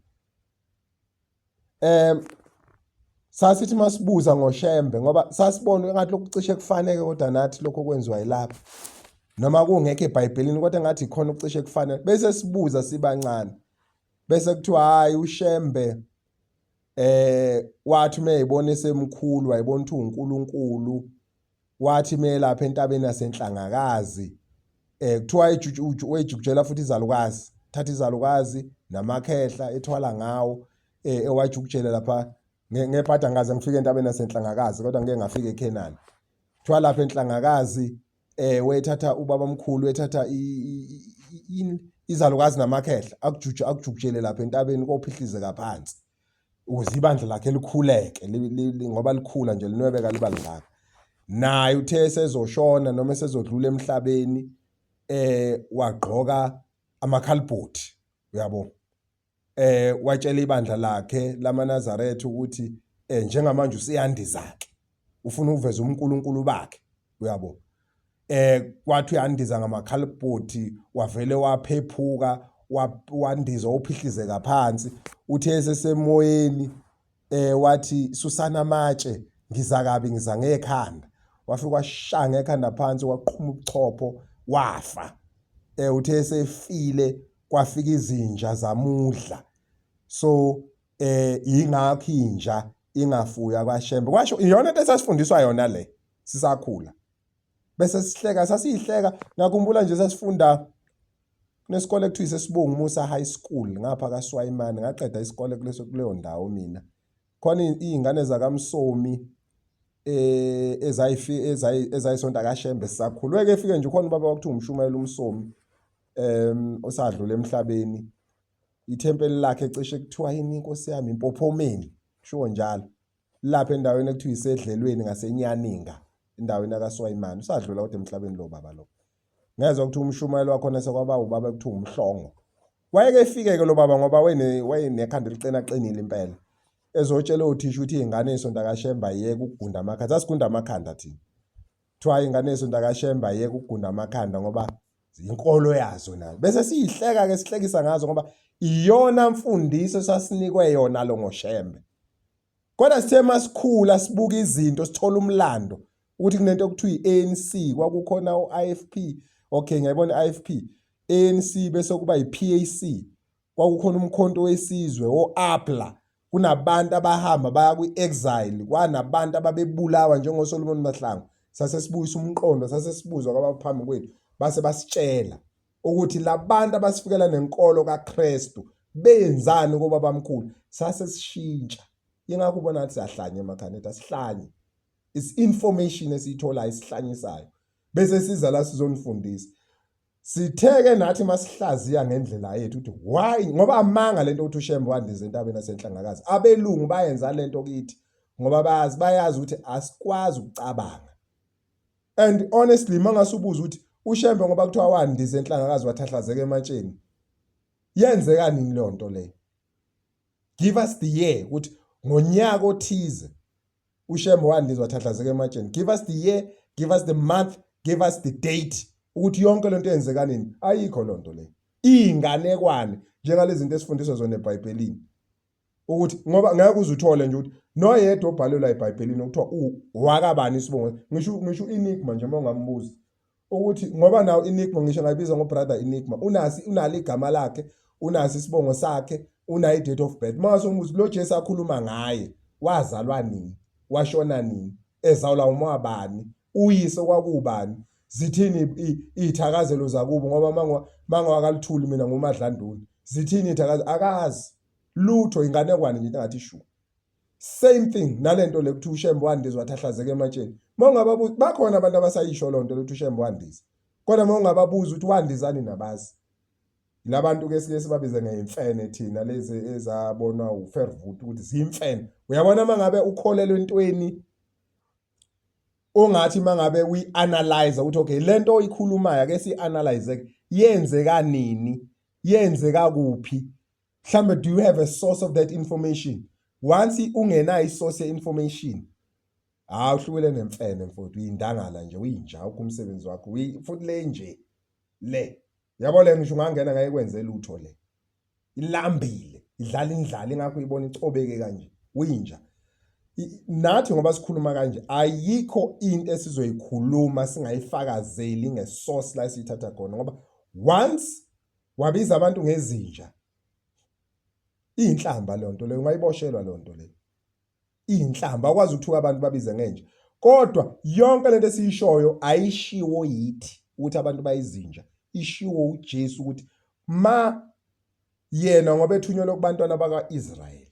um sasithi masibuza ngoShembe ngoba sasibona engathi lokhu cishe kufaneke kodwa nathi lokho okwenziwa yilapha noma kungekho eBhayibhelini kodwa engathi ikhona ukucishe kufanele bese sibuza sibancane bese kuthiwa hayi uShembe eh wathi uma eyibona esemkhulu wayibona ukuthi uNkulunkulu wathi melapha entabeni yasenhlangakazi eh kuthiwa wejukujela futhi izalukazi thatha izalukazi namakhehla ethwala ngawo eh ewajukujela lapha ngebhada ngaze ngifike entabeni yasenhlangakazi kodwa ngeke ngafika eKhenani kuthiwa lapha enhlangakazi eh wethatha ubaba omkhulu wethatha izalukazi namakhehla akujuju akujukujele lapha entabeni kophihlizeka phansi ukuze ibandla lakhe likhuleke ngoba likhula nje linwebeka liba lingaka naye uthe esezoshona noma esezodlula emhlabeni eh wagqoka amakhalibhothi uyabo eh watshela ibandla lakhe lamaNazaretha ukuthi eh njengamanje useyandiza ke ufuna ukuveza uNkulunkulu bakhe uyabo eh kwathi uyandiza ngamakhalibhothi wavele waphephuka wandiza uphihlizeka phansi uthe esesemoyeni eh wathi susana amatshe ngiza kabi ngiza ngekhanda wafika washaya ngekhanda phansi waqhuma ubuchopho wafa eh uthe esefile kwafika izinja zamudla so eh yingakho inja ingafuywa kwaShembe kwasho iyona into esasifundiswa yona le sisakhula bese sihleka sasiyihleka ngakhumbula nje sasifunda kunesikole ekuthiwa isesibongu Musa High School ngapha kaSwayimane ngaqeda isikole kuleso kuleyo ndawo mina khona izingane zakaMsomi eh ezayifi ezayisonta kaShembe sisakhula weke efike nje khona ubaba wakuthiwa umshumayela uMsomi em osadlula emhlabeni ithempeli lakhe cishe kuthiwa yini inkosi yami impophomeni kushiwo njalo lapha endaweni ekuthiwa isedlelweni ngasenyaninga endaweni yakaswayimane usadlula kodwa emhlabeni lo baba lo ngezwa ukuthi umshumayelo wakhona sekwaba ubaba ekuthiwa umhlongo wayeke efike-ke lo baba ngoba wayenekhanda elicena qinile impela ezotshela othisha ukuthi iy'ngane ey'sonta kashemba yeke ukugunda amakhanda sasigunda amakhanda thina kuthiwa ingane yesonto kaShembe ayeke ukugunda amakhanda ngoba inkolo yazo nayo bese siyihleka ke sihlekisa ngazo ngoba iyona mfundiso esasinikwe yona lo ngoShembe kodwa sithe masikhula sibuka izinto sithola umlando ukuthi kunento okuthiwa i-ANC kwakukhona u-IFP okay ngiyayibona i-IFP ANC bese kuba i-PAC kwakukhona umkhonto wesizwe o-APLA Kunabantu abahamba baya kwi-exile, kwanabantu ababebulawa njengoSolomon Mahlangu. Sase sibuyisa umqondo, sase sibuzwa kwabaphambi kwethu, base basitshela ukuthi labantu abasifikela nenkolo kaKristu benzani kobabamkhulu. Sase sishintsha. Ingakho ubona ngathi siyahlanya emakhanda ethu, asihlanye. It's information esiyitholayo isihlanyisayo. Bese siza la sizonifundisa. Sitheke nathi masihlaziya ngendlela yethu ukuthi why ngoba amanga lento ukuthi uShembe wandiza entabeni yaseNhlangakazi. Abelungu bayenza lento kithi ngoba bayazi bayazi ukuthi asikwazi ukucabanga. And honestly mangase ubuza ukuthi uShembe ngoba kuthiwa wandiza enhlangakazi wathahlazeka ematsheni. Yenzeka nini leyo nto leyo? Give us the year ukuthi ngonyaka othize uShembe wandiza wathahlazeka ematsheni. Give us the year, give us the month, give us the date ukuthi yonke lento yenzeka nini. Ayikho lonto le. Inganekwane njengalezi zinto esifundiswa zona eBhayibhelini. Ukuthi ngoba ngeke uze uthole nje ukuthi noyedwa obhalelwa eBhayibhelini okuthiwa wakabani isibongo ngisho Enigma nje uma ungambuza ukuthi ngoba nawo Enigma ngisho ngayibiza ngo brother Enigma unasi unalo igama lakhe unasi isibongo sakhe unayo i-date of birth uma ngase lo Jesu akhuluma ngaye wazalwa nini washona nini ezalwa umabani uyise kwakubani zithini iy'thakazelo zakubo ngoba mangwakaluthuli mina nguMadlanduna zithini iy'thakazelo akazi lutho inganekwane nje into engathi shu same thing nalento le kuthiwa uShembe wandiza wathahlazeka ematsheni uma ungababuza bakhona abantu abasayisho loo nto lokuthi uShembe wandiza kodwa uma ungababuza ukuthi wandizani nabazi labantu ke sike sibabize ngeyimfene thina lezi ezabonwa uFervoot ukuthi ziyimfene uyabona uma ngabe ukholelwa entweni ongathi mangabe uyi-analyze ukuthi okay lento oyikhulumayo ake siyi-analyze yenzeka nini yenzeka kuphi mhlambe do you have a source of that information once ungenayo isource ye-information hawu uhlukile nemfene mfowethu uyindangala nje uyinja ukho umsebenzi wakho futhi le nje le yabo le ngisho ungangena ngeke kwenze lutho le ilambile idlala indlala ingakho uyibona icobeke kanje uyinja nathi ngoba sikhuluma kanje ayikho into esizoyikhuluma singayifakazeli ngesource la esiyithatha khona ngoba once wabiza abantu ngezinja iyinhlamba leyo nto leyo ungayiboshelwa leyo nto leyo iyinhlamba akwazi ukuthuka abantu babize ngenja kodwa yonke lento esiyishoyo ayishiwo yithi ukuthi abantu bayizinja ishiwo uJesu ukuthi ma yena ngoba ethunyelwe kubantwana bakwa-Israyeli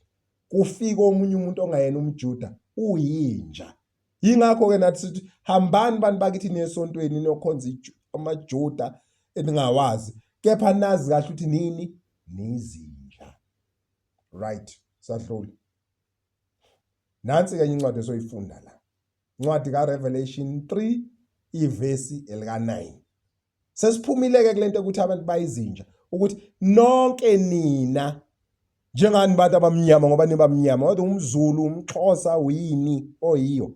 kufika omunye umuntu ongayena umJuda uyinja yingakho-ke nathi sithi hambani bantu bakithi niye esontweni niyokhonza amaJuda eningawazi kepha nazi kahle ukuthi nini nizinja right sadlula Nansi ke incwadi esoyifunda la. Incwadi kaRevelation 3 ivesi elika-9. Sesiphumile ke kulento ukuthi abantu bayizinja ukuthi nonke nina njengani bantu abamnyama ngoba nibamnyama kodwa umZulu umXhosa uyini oyiyo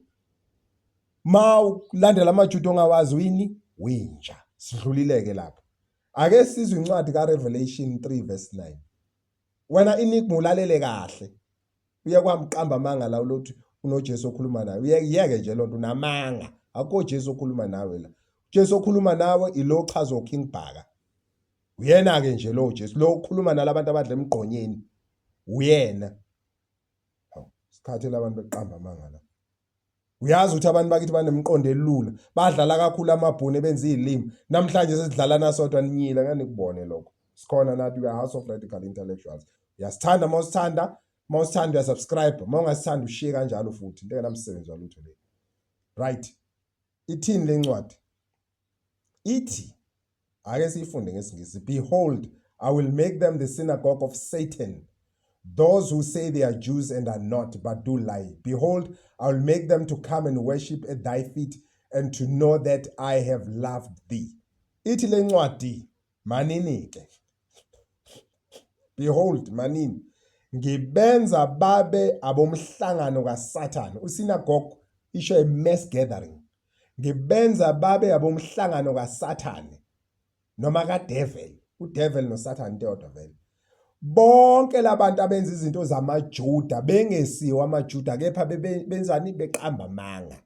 ma ulandela amaJuda ongawazi uyini winja sidlulileke lapho ake sizwe incwadi kaRevelation 3 verse 9 wena enigma ulalele kahle uye kwamqamba amanga la ulothi unoJesu okhuluma nawe uyeke nje lonto unamanga akukho Jesu okhuluma nawe la Jesu okhuluma nawe ilo chazo King Bhaka uyena ke nje lo Jesu lo okhuluma nalabantu abadla emgqonyeni uyena sikhathi labantu beqamba amanga la Uyazi ukuthi abantu bakithi banemqondo elula, badlala kakhulu amabhunu benza izilimi. Namhlanje sesidlala nasodwa ninyile ngeke nikubone lokho. Sikhona nathi we are House of Radical Intellectuals. Uyasithanda uma usithanda, uma usithanda uyasubscribe, uma ungasithanda ushiye kanjalo futhi. Into engenamsebenzi walutho le. Right. Ithini le ncwadi? Ithi ake siyifunde ngesingisi. Behold, I will make them the synagogue of Satan. Those who say they are Jews and are not, but do lie. Behold, I will make them to come and worship at thy feet and to know that I have loved thee. Ithi le ncwadi manini ke. Behold, manini. Ngibenza babe abomhlangano kaSathane. Usinagogue isho a mass gathering. Ngibenza babe abomhlangano kaSathane noma kaDevil. UDevil noSathane into eyodwa vele. Bonke labantu abenza izinto zamaJuda bengesiwo amaJuda kepha benzani beqamba amanga.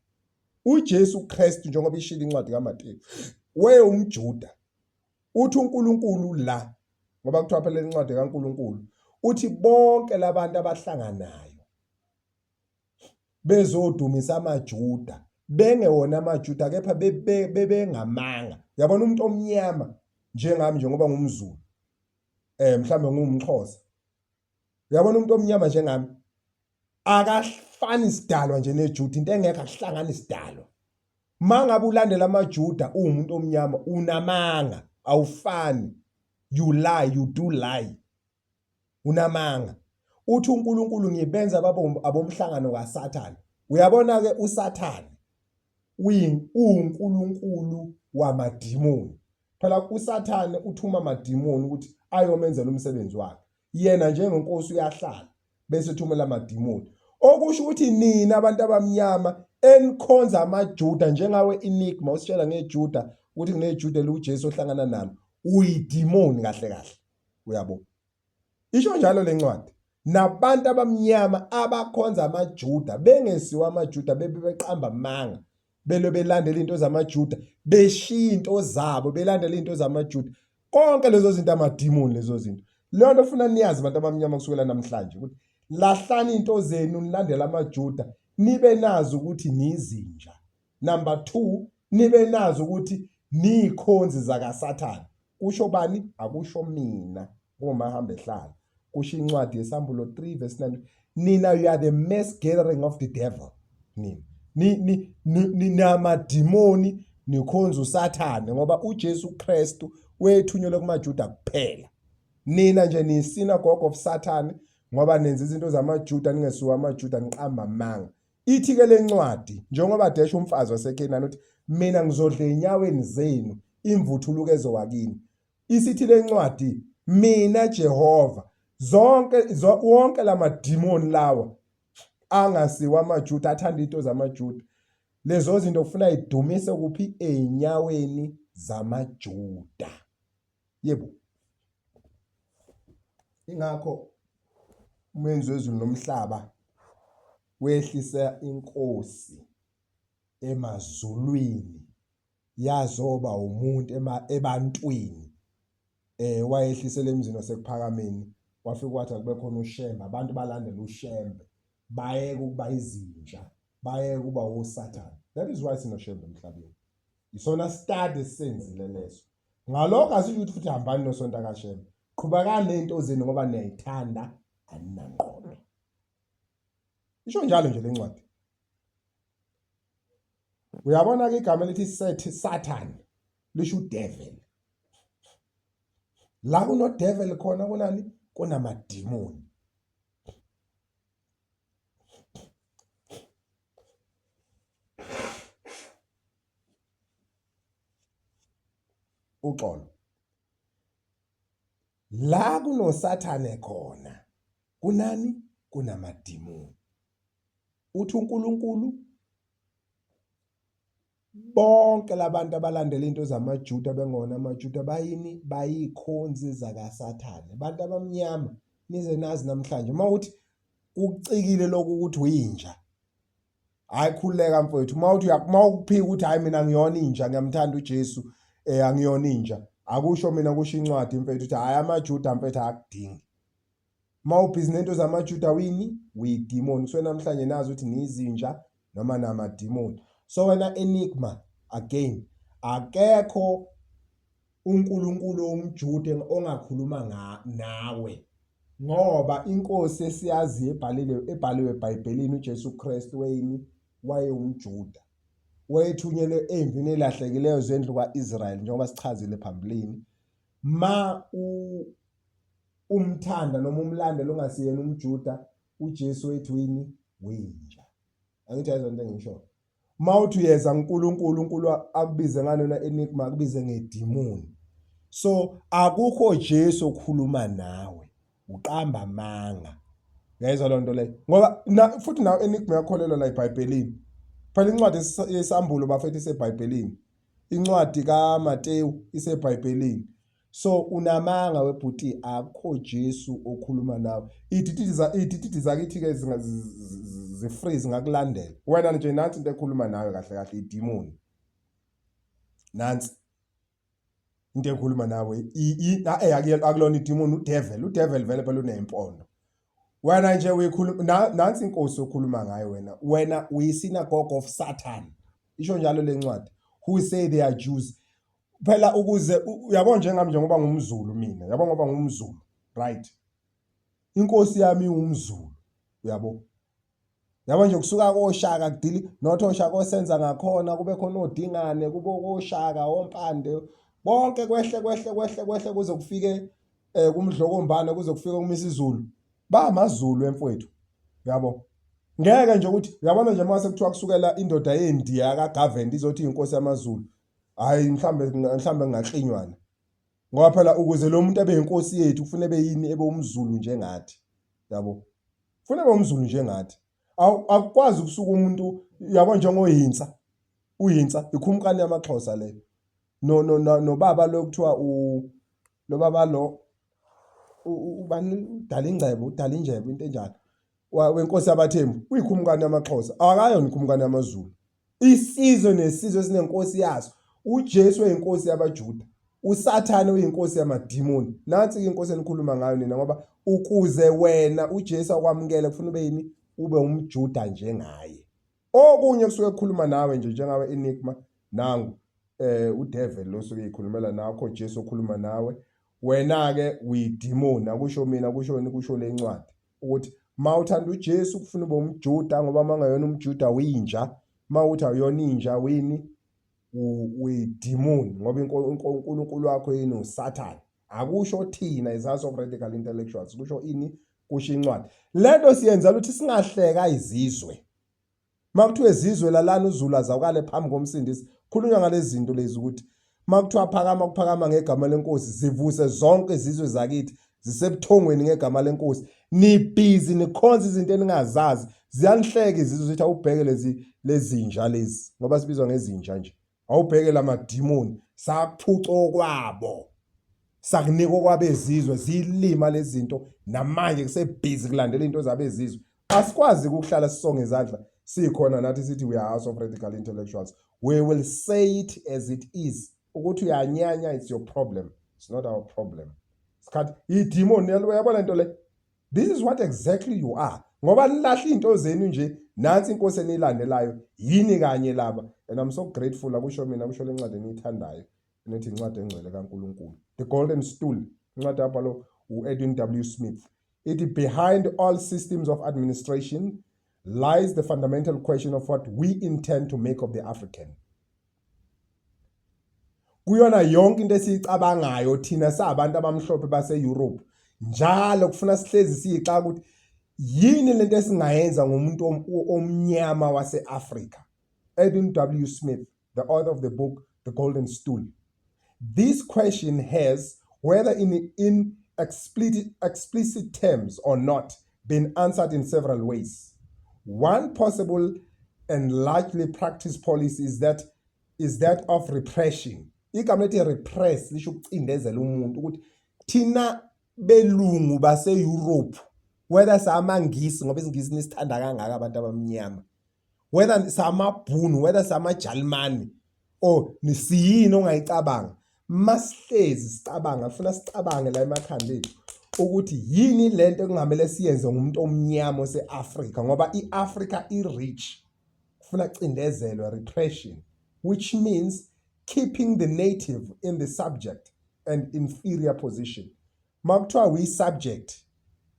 UJesu Kristu njengoba ishilo incwadi kaMateyu wayewumJuda. Uthi uNkulunkulu la ngoba kuthiwa phela incwadi kaNkulunkulu. Uthi bonke labantu abahlanganayo bezodumisa amaJuda bengewona amaJuda kepha bebengamanga. Yabona umuntu omnyama njengami njengoba ngumZulu mhlambe ngumXhosa. Uyabona umuntu omnyama njengami akafani sidalwa nje neJuda into engekho akuhlangani sidalwa. Mangabe ulandela amaJuda uwumuntu omnyama unamanga awufani. You lie, you do lie. Unamanga. Uthi uNkulunkulu ngibenza babe abomhlangano kaSathane. Uyabona ke uSathane uwuNkulunkulu wamadimoni. Phela uSathane uthuma amadimoni ukuthi ayomenzela umsebenzi wakhe. Yena njengenkosi uyahlala bese ethumela amadimoni. Okusho ukuthi nina abantu abamnyama enikhonza amaJuda njengawe Enigma usitshela ngeJuda ukuthi kuneJuda eliwuJesu ohlangana nalo uyidimoni kahle kahle. Uyabo? Isho njalo lencwadi. Nabantu abamnyama abakhonza amaJuda bengesiwa amaJuda bebe beqamba amanga belo belandela into zamaJuda beshiya into zabo belandela into zamaJuda konke lezo zinto amadimoni lezo zinto leyo nto funa niyazi abantu abamnyama kusukela namhlanje ukuthi lahlani into zenu nilandela amaJuda nibe nazi ukuthi nizinja number 2 nibe nazi ukuthi niyikhonzi zakaSathane kusho bani akusho mina ngomahamba ehlala kusho incwadi yesambulo 3 verse 9 nina you are the mass gathering of the devil nina ninamadimoni nikhonza uSathane ngoba uJesu Kristu wethunyelwe kumaJuda kuphela nina nje niyisinagogue of Satan ngoba nenza izinto zamaJuda ningesiwo amaJuda niqamba amanga Ithi ke lencwadi njengoba desha umfazi waseKenani uthi mina ngizodla enyaweni zenu imvuthuluko ezowakini. Isithi lencwadi mina Jehova zonke wonke lamadimoni lawa angasiwa amaJuda athanda into zamaJuda lezo zinto kufuna idumise kuphi enyaweni zamaJuda. Yebo. Ingakho umenzi wezulu nomhlaba wehlisa inkosi emazulwini yazoba umuntu ebantwini wayehlisela emzini wasekuphakameni wafika wathi akube khona uShembe abantu balandela uShembe bayeke ukuba izinja bayeke ukuba osathane that is why sinoShembe emhlabeni isona study esenzile leso ngalokho asisho ukuthi futhi hambani nosonta kaShembe qhubekani nezinto zenu ngoba niyayithanda aninangqondo Isho njalo nje lencwadi. Uyabona ke igama elithi Seth Satan lisho udevil. La kuno devil khona kunani kunamadimoni. Uxolo. La kunoSathane khona kunani kunamadimoni. Uthi uNkulunkulu bonke labantu abalandela into zamaJuda bengona amaJuda bayini bayikhonzi zakaSathane. Abantu abamnyama nize nazi namhlanje uma uthi kucikile lokhu ukuthi uyinja Hayi khululeka mfowethu uma uthi uma ukuphika ukuthi hayi mina ngiyona inja ngiyamthanda uJesu angiyona inja akusho mina kusho incwadi mfethu ukuthi hayi amaJuda mfethu akudingi. Uma ubhizi nento zamaJuda wini uyidimoni so namhlanje nazi ukuthi niyizinja noma namadimoni. So wena enigma again akekho uNkulunkulu womJuda ongakhuluma nawe ngoba inkosi esiyaziyo ebhalile ebhaliwe eBhayibhelini uJesu Kristu weyini wayewumJuda wayethunyelwe emvini elahlekileyo zendlu ka-Israyeli njengoba sichazile phambilini ma umthanda noma umlandela ungasiyena umJuda uJesu wethu yini winja angithi ayizona into engishoyo Uma uthi uyeza kuNkulunkulu uNkulu akubize ngalona enigma akubize ngedimoni. So akukho Jesu okhuluma nawe uqamba amanga. Uyayizwa loo nto leyo ngoba na, futhi nawe enigma uyakholelwa la eBhayibhelini. Phela incwadi yesambulo bafethu iseBhayibhelini. Incwadi kaMateyu iseBhayibhelini. So unamanga webhuti akukho Jesu okhuluma nawe. Idididi za idididi zakithi ke zi free ngakulandela. Wena nje nansi into ekhuluma nawe kahle kahle idemon. Nansi. Into ekhuluma nawe akulona idimoni, udevil. Udevil vele phela uney'mpondo. Wena nje uyikhuluma nansi inkosi okhuluma ngayo wena. Wena uyi-synagogue of Satan. Isho njalo le ncwadi. Who say they are Jews. Phela ukuze uyabo njengami njengoba ngumZulu mina, yabo ngoba ngumZulu, right? Inkosi yami iwumZulu, uyabo? Yabo nje kusuka koShaka kudili not oShaka osenza ngakhona kube khona oDingane kube koShaka oMpande bonke kwehle kwehle kwehle kwehle kuze kufike eh kuMdlokombane kuze kufike kuMisizulu bamaZulu emfowethu yabo. Ngeke nje ukuthi uyabona nje mase kuthiwa kusukela indoda yeNdiya kaGavend izothi inkosi yamaZulu, hayi mhlambe mhlambe ngingaklinywana ngoba phela ukuze lo muntu abe inkosi yethu kufanele ebe yini, ebe umZulu njengathi yabo, kufanele ebe umZulu njengathi. Akukwazi ukusuka umuntu yabo njengoHintsa, uHintsa ikhumkani yamaXhosa leyo, no no nobaba lo kuthiwa u lo baba lo ubani, udala ingcebo, udala injebo, into enjalo, wenkosi yabaThembu, uyikhumkani yamaXhosa, akayona ikhumkani yamaZulu. Isizwe nesizwe sinenkosi yaso. UJesu uyinkosi yabaJuda, uSathane uyinkosi yamadimoni. Nansi inkosi enikhuluma ngayo nina, ngoba ukuze wena uJesu akwamukele kufuna ube yini? Ube umJuda njengaye. Okunye kusuke kukhuluma nawe nje njengawe Enigma, nangu udevil lo suke ikhulumela nakho, Jesu okhuluma nawe. Wena ke uyidimoni, akusho mina, kusho wena, kusho le ncwadi ukuthi mawuthanda uJesu kufuna ube umJuda, ngoba mangayona umJuda uyinja, mawuthi awuyona inja wini uyidimoni, ngoba uNkulunkulu wakho yini uSathane. Akusho thina as House of Radical Intellectuals, kusho ini? Kusho incwadi. Lento siyenzela ukuthi singahleka izizwe. Makuthiwa izizwe lalana uZulu azawukale phambi komsindisi, khulunywa ngalezi zinto lezi ukuthi makuthiwa phakama kuphakama ngegama lenkosi, zivuse zonke izizwe zakithi zisebuthongweni ngegama lenkosi. Nibhizi nikhonza izinto eningazazi, ziyanihleka izizwe zithi awubheke lezi lezinja lezi, ngoba sibizwa ngezinja nje. Awubheke lamadimoni sakuphuca okwabo, sakunika okwabezizwe, zilima lezi zinto namanje kusebhizi kulandela into zabezizwe. Asikwazi ukuhlala sisonge izandla sikhona nathi sithi we are House of Radical Intellectuals. We will say it as it is. Ukuthi uyanyanya, it's your problem, it's not our problem. Sikhathi idemon uyabona into le. This is what exactly you are. Ngoba nilahla izinto zenu nje, nansi inkosi eniyilandelayo yini kanye laba. And I'm so grateful, akusho mina, kusho lencwadi eniyithandayo enethi incwadi engcwele kaNkuluNkulu, The Golden Stool, incwadi yabhalwa u-Edwin W Smith. Ithi behind all systems of administration lies the fundamental question of what we intend to make of the African. Kuyona yonke into esiyicabangayo thina sabantu abamhlophe base-Europe, njalo kufuna sihlezi siyixaka ukuthi yini lento esingayenza ngomuntu omnyama wase-Afrika. Edwin W Smith, the author of the book The Golden Stool. This question has, whether in explicit terms or not, been answered in several ways. One possible and largely practiced policy is that of repression. Igama lethi repress lisho ukucindezela umuntu, ukuthi thina belungu base-Europe, whether samaNgisi, ngoba isiNgisi nisithanda kangaka abantu abamnyama, whether samabhunu, whether samaJalimani or nisiyini ongayicabanga, masihlezi sicabanga, funa sicabange la emakhanda ethu ukuthi yini lento ekungamele siyenze ngumuntu omnyama ose-Afrika, ngoba i-Afrika i-rich, kufuna cindezelwe, repression, which means keeping the native in the subject and inferior position. Makuthiwa uyi-subject,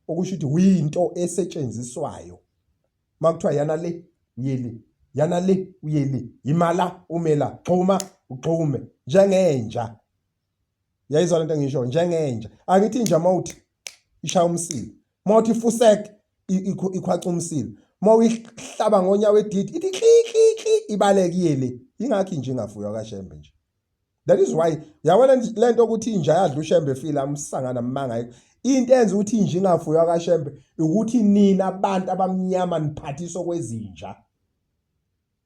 okusho ukuthi uyinto esetshenziswayo. Makuthiwa yana le, uyeli, yana le, uyeli, imala umela, xhuma uxhume njengenja. Uyayizwa lento engisho? Njengenja. Angithi inja mawuthi ishaya umsila, mawuthi fusek ikhwaca umsila, mawuyihlaba ngonyawo edidi ithi kli kli kli, ibaleke iye le. Ingakho inja ingafuywa kaShembe nje. That is why yabona lento ukuthi inja yadla uShembe efile, amsangana manga ayikho. Into enza ukuthi inja ingafuywa kaShembe ukuthi nina abantu abamnyama niphathiswa kwezinja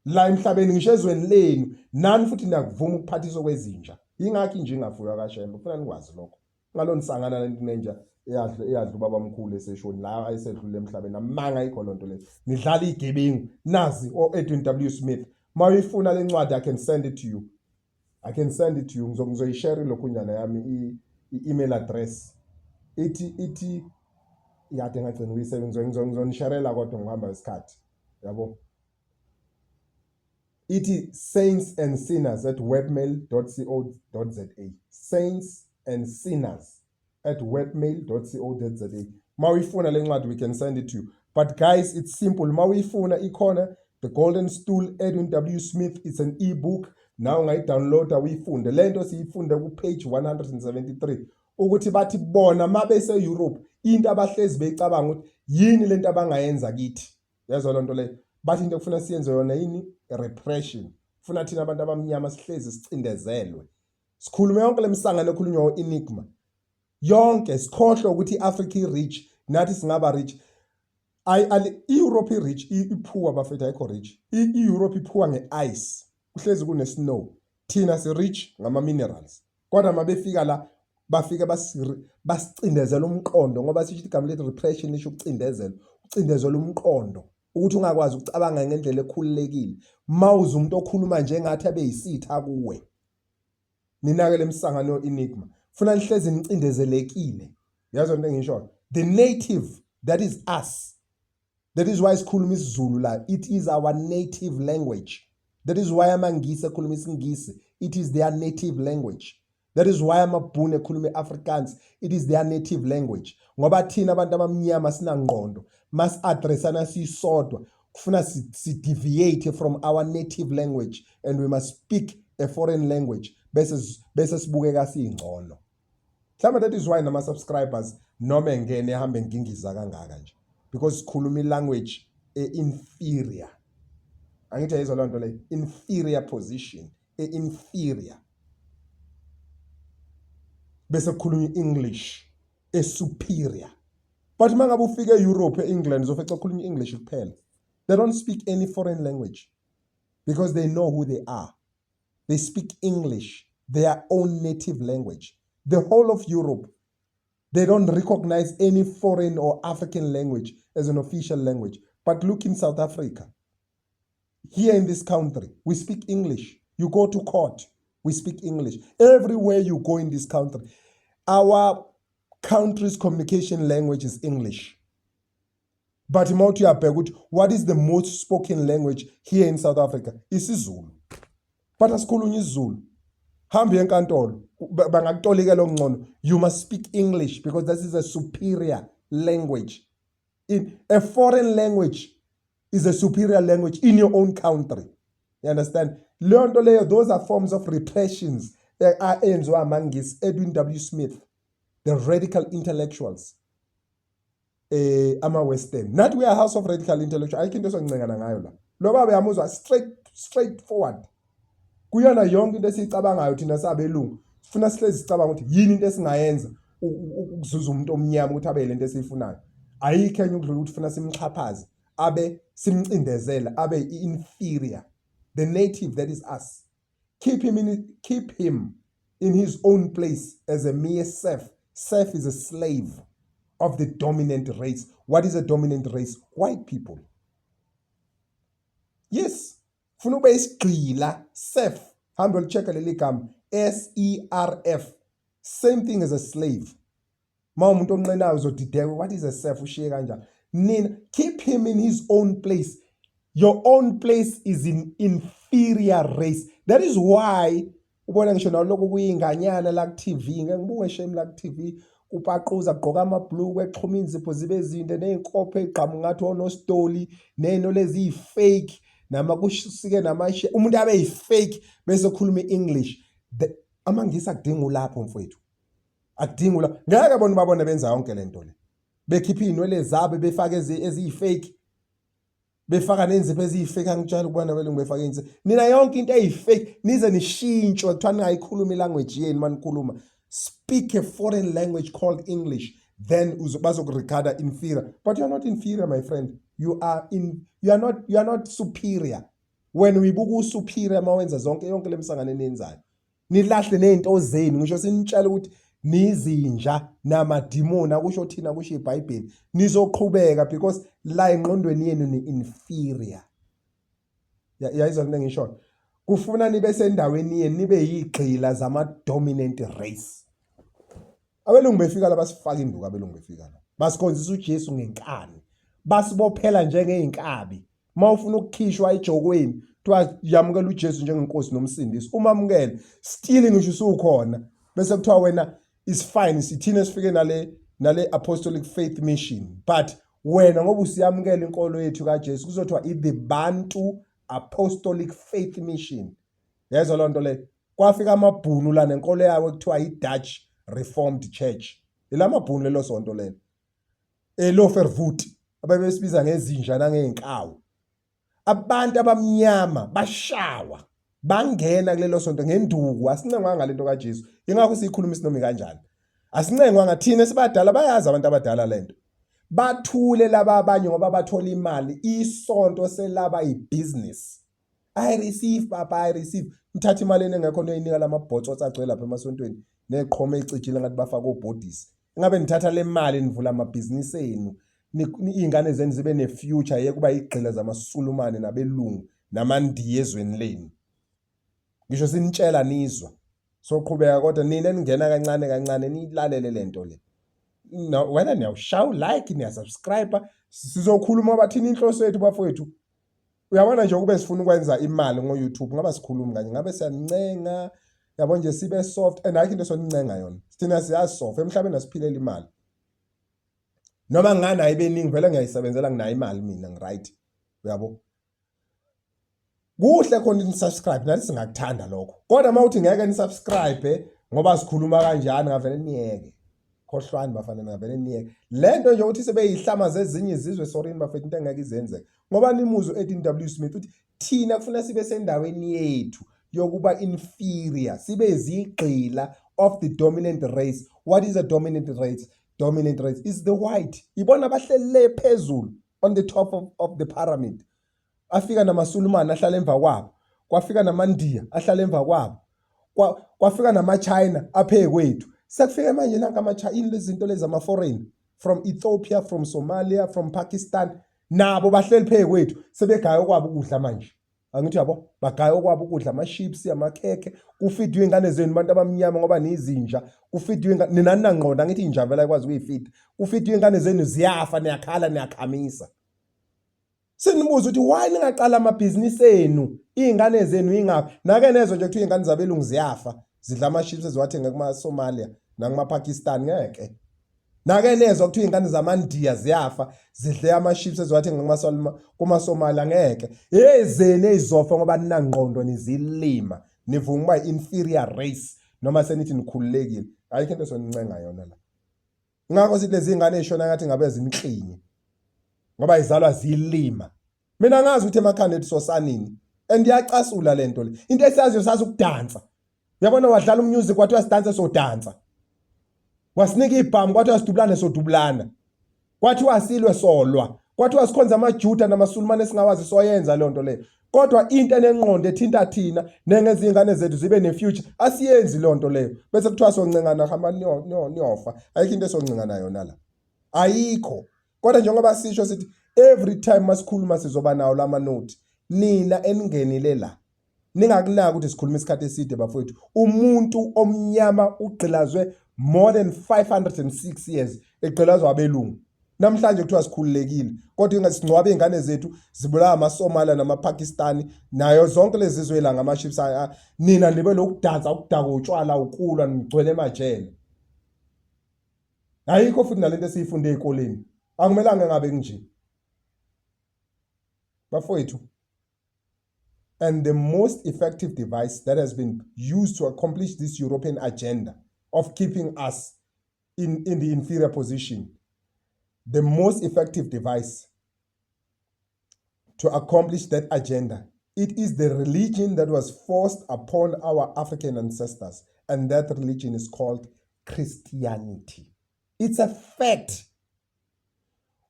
la emhlabeni, ngisho ezweni lenu nani futhi niyakuvuma ukuphathiswa kwezinja. Ingakho inja ingafuywa kaShembe, kufuna nikwazi lokho. Ngaloni sangana lento nenja eyadla ubaba mkhulu eseshoni la ayesedlule emhlabeni, amanga ayikho lonto leyo. Nidlala igebengu nazi o-Edwin W Smith. Mawuyifuna le ncwadi, I can send it to you. I can send it to you. Ngizoyishare lokhunyana yami, i-email address. Ithi yade ngagcina ukuyisebenzisa, ngizonisharela kodwa ngokuhamba isikhathi, yabo. Ithi saintsandsinners@webmail.co.za, saintsandsinners@webmail.co.za. Mawuyifuna le ncwadi, we can send it to you. But guys, it's simple. Mawuyifuna ikhona, The Golden Stool, Edwin W Smith. It's an ebook nawe ungayidownloada uyifunde. Le nto siyifunde ku-page 173, ukuthi bathi bona mabese-Europe into abahlezi beyicabanga ukuthi yini lento abangayenza kithi. Yazwa loo nto leyo? Bathi into ekufuna siyenze yona yini? Repression. Funa thina abantu abamnyama sihlezi sicindezelwe, sikhulume yonke lemisangano ekhulunywa o-Enigma yonke, sikhohlwe ukuthi i-Africa i-rich, nathi singaba rich. I-Europe i-rich, i-poor bafethu, ayikho rich. I-Europe i-poor nge-ice, kuhlezi kune-snow. Thina si-rich ngama-minerals, kodwa uma befika la bafike basicindezela umqondo, ngoba sisho igama lethi repression lisho ukucindezela, ucindezela umqondo ukuthi ungakwazi ukucabanga ngendlela ekhululekile. Mawuze umuntu okhuluma njengathi abe yisitha kuwe. Ninake lemisangano Enigma, funa nihlezi nicindezelekile. Yazi into engishoyo? The native, that is us. That is why sikhuluma isiZulu la. It is our native language. That is why amaNgisi ekhuluma isiNgisi. It is their native language. That is why amaBhunu ekhuluma iAfrikaans. It is their native language. Ngoba thina abantu abamnyama sinangqondo, masi-addressana sisodwa kufuna si deviate from our native language and we must speak a foreign language, bese sibukeka siyingcono. Mhlawumbe that is why nama subscribers noma engene ehambe ngingiza kangaka nje, because sikhuluma ilanguage e-inferior. Angithi ayizwa loo nto leyo? Inferior position, e-inferior, bese kukhulunywa i-English e-superior. But uma ngabe ufike e-Europe, e-England, uzofica kukhulunywa i-English kuphela. They don't speak any foreign language because they know who they are. They speak English, their own native language. The whole of Europe, they don't recognize any foreign or African language as an official language. But look in South Africa. Here in this country, we speak English. You go to court, we speak English. Everywhere you go in this country, our country's communication language is English. But mawuthi uyabheka ukuthi what is the most spoken language here in South Africa? IsiZulu. But asikhulunywa isiZulu. Hamba uye enkantolo, bangakutolikela okungcono. You must speak English because this is a superior language. In a foreign language is a superior language in your own country. You understand? Leyo nto leyo, those are forms of repressions enziwa amaNgisi, Edwin W Smith, the radical intellectuals, ama-Western. Nathi we are house of radical intellectual. Ayikho into esoncengana ngayo la. Lo baba yamuzwa, straight forward kuyona yonke into esiyicabangayo. Thina sabelungu sifuna sihlezi sicabanga ukuthi yini into esingayenza ukuzuza umuntu omnyama ukuthi abe lento esiyifunayo. Ayikho enye ukudlula ukuthi funa simxhaphaze, abe simcindezele, abe i-inferior. The native, that is us. Keep him in his own place as a mere serf. Serf is a slave of the dominant race. What is a dominant race? White people. Yes, funa ube isigqila, serf. Hambe ulichecka leli gama, SERF, same thing as a slave. Ma umuntu onqenayo uzodideka, what is a serf? Ushiye kanjani nina? Keep him in his own place. Your own place is in inferior race. That is why ubona ngisho nalokhu kuyinganyana la ku-TV, ngeke ngibuke shame la ku-TV, kupaquza, kugqoka amabhuluku exhuma inzipho zibe zinde, ney'nkopho ey'gqamu ngathi onositoli, ney'nto lezi iyi-fake, nama kusike namashe, umuntu abe yi-fake bese khuluma i-English. AmaNgisi akudinga ulapho mfowethu, akudinga ula. Ngeke bona babone benza yonke le nto le, bekhipha iy'nwele zabo, befake eziyi-fake, befaka nenzipho eziyi-fake. Angitshela ukubona belungu befaka inzipho, nina yonke into eyi-fake, nize nishintshwe, kuthiwa ningayikhuluma ilanguage yenu. Manikhuluma, speak a foreign language called English, then bazokuregarda inferior. But you are not inferior, my friend. You are not superior. Wena uyibuka usuperior uma wenza zonke yonke lemisangano eniyenzayo, nilahle nezinto zenu. Ngisho sinitshela ukuthi nizinja namadimoni, akusho thina, kusho iBhayibheli. Nizoqhubeka because la engqondweni yenu ni-inferior. Yayizwa into engishoyo? Kufuna nibe sendaweni yenu, nibe yigqila zama-dominant race. Abelungu befika la basifaka induku, abelungu befika la basikhonzisa uJesu ngenkani, basibophela njengey'nkabi. Uma ufuna ukukhishwa ejokweni kuthiwa yamukela uJesu njengenkosi nomsindisi, umamukele still ngisho usukhona, bese kuthiwa wena is fine, sithina esifike nale Apostolic Faith Mission, but wena ngoba usiyamukela inkolo yethu kaJesu kuzothiwa i-the Bantu Apostolic Faith Mission. Yezwa loo nto leyo? Kwafika amabhunu la nenkolo yawo ekuthiwa i-Dutch Reformed Church. Elamabhunu lelo sonto lelo, elovervoet, ababesibiza ngezinja nangey'nkawu. Abantu abamnyama bashawa bangena kulelo sonto ngenduku. Asincengwanga lento kaJesu, ingakho siyikhuluma isinoma kanjani. Asincengwanga thina esibadala, bayazi abantu abadala lento. Bathule laba abanye ngoba bathola imali. Isonto selaba ibhizinisi. I receive, papa, I receive. Nithatha imali enengekho niyoyinika lamabhotsotsi agcwele lapha emasontweni neqhoma ecijile ngathi bafaka obhodisi. Ingabe nithatha le mali nivula amabhizinisi enu, iy'ngane zenu zibe ne-future, yeke kuba yigqila zamaSulumane nabelungu namaNdiya ezweni lenu. Ngisho sinitshela nizwa. Soqhubeka, kodwa nina eningena kancane kancane niyilalele lento le. No, wena niyawushaya like, niyasubscribe, sizokhuluma bathini inhloso yethu bafowethu. Uyabona nje, ukube sifuna ukwenza imali ngo-YouTube ngabe sikhulumi kanye, ngabe siyancenga, yabo nje, sibe soft, and ayikho into esonincenga yona. Thina siyazi soft emhlabeni, asiphilela imali. Noma nginganayo ibeningi, vele ngiyayisebenzela, nginayo imali mina, ngi-right, uyabo. Kuhle khona ni-subscribe, nathi singakuthanda lokho, kodwa uma uthi ngeke ni-subscribe ngoba sikhuluma kanjani, ngavele niyeke. Khohlwani bafana, ngavele niyeke le nto nje ukuthi sebeyihlama zezinye izizwe. Sorry bafethu, into engeke izenzeke, ngoba nimuzwe u-Edwin W Smith uthi thina kufuna sibe sendaweni yethu yokuba inferior, sibe zigqila of the dominant race. What is a dominant race? Dominant race is the white. Ibona abahlelele phezulu on the top of the pyramid. Afika namaSulumane ahlala emva kwabo, kwafika namaNdiya ahlala emva kwabo, kwafika namaChina aphe kwethu. Sekufike manje nanka amaChina, yini lezi zinto lezi, ama-foreign from Ethiopia, from Somalia, from Pakistan, nabo bahleli phe kwethu, sebegaya okwabo ukudla manje. Angithi yabo, bagaya okwabo ukudla, ama-chips, amakhekhe, kufidwe iy'ngane zenu bantu abamnyama ngoba niyizinja. Kufidwe iy'ngane, nina ninangqondo, angithi inja vele ayikwazi ukuyifida. Kufidwe iy'ngane zenu, ziyafa, niyakhala, niyakhamisa. Sinibuza ukuthi why ningaqala amabhizinisi enu, iy'ngane zenu ingaphi? Nake nezwe nje kuthiwa iy'ngane zabelungu ziyafa, zidla ama-chips eziwathenge kuma-Somalia nakuma-Pakistan? Ngeke. Nake nezwa kuthiwa iy'ngane zamaNdiya ziyafa, zidle ama-chips eziwathenga kuma-Somalia? Ngeke. Ezenu ey'zofa ngoba ninangqondo, nizilima, nivuma ukuba i-inferior race noma senithi nikhululekile. Ayikho into esonincenga yona la. Ngakho sithi lezi ngane ey'shona ngathi ngabe ziniklinye ngoba izalwa ziyilima. Mina ngazi ukuthi emakhanda ethu sosanini, and iyacasula le nto le. Into esiyaziyo, sazi ukudansa, uyabona, wadlala umusic kwathiwa sidanse, sodansa. Wasinika ibhamu kwathiwa sidubulane, sodubulana. Kwathiwa silwe, solwa. Kwathiwa sikhonza amaJuda namaSulumane esingawazi, soyenza leyo nto leyo. Kodwa into enengqondo ethinta thina nengezingane zethu zibe ne-future, asiyenzi leyo nto leyo. Bese kuthiwa soncengana, hamba niyofa. Ayikho into esoncengana yona la, ayikho. Kodwa njengoba sisho sithi every time masikhuluma sizoba nawo lama note, nina eningenile la ningakunaki ukuthi sikhuluma isikhathi eside bafowethu. Umuntu omnyama ugqilazwe more than 506 years, egqilazwa abelungu. Namhlanje kuthiwa sikhululekile, kodwa singcwaba iy'ngane zethu zibulawa amaSomalia namaPakistani nayo zonke lezi zizwe la ngama-chips. Nina nibe lokudansa, ukudaka utshwala, ukulwa, nigcwele emajele. Ayikho futhi nalento esiyifunde ey'koleni. Akumelanga ngabe kunje bafowethu. And the most effective device that has been used to accomplish this European agenda of keeping us in the inferior position, the most effective device to accomplish that agenda, it is the religion that was forced upon our African ancestors, and that religion is called Christianity. It's a fact.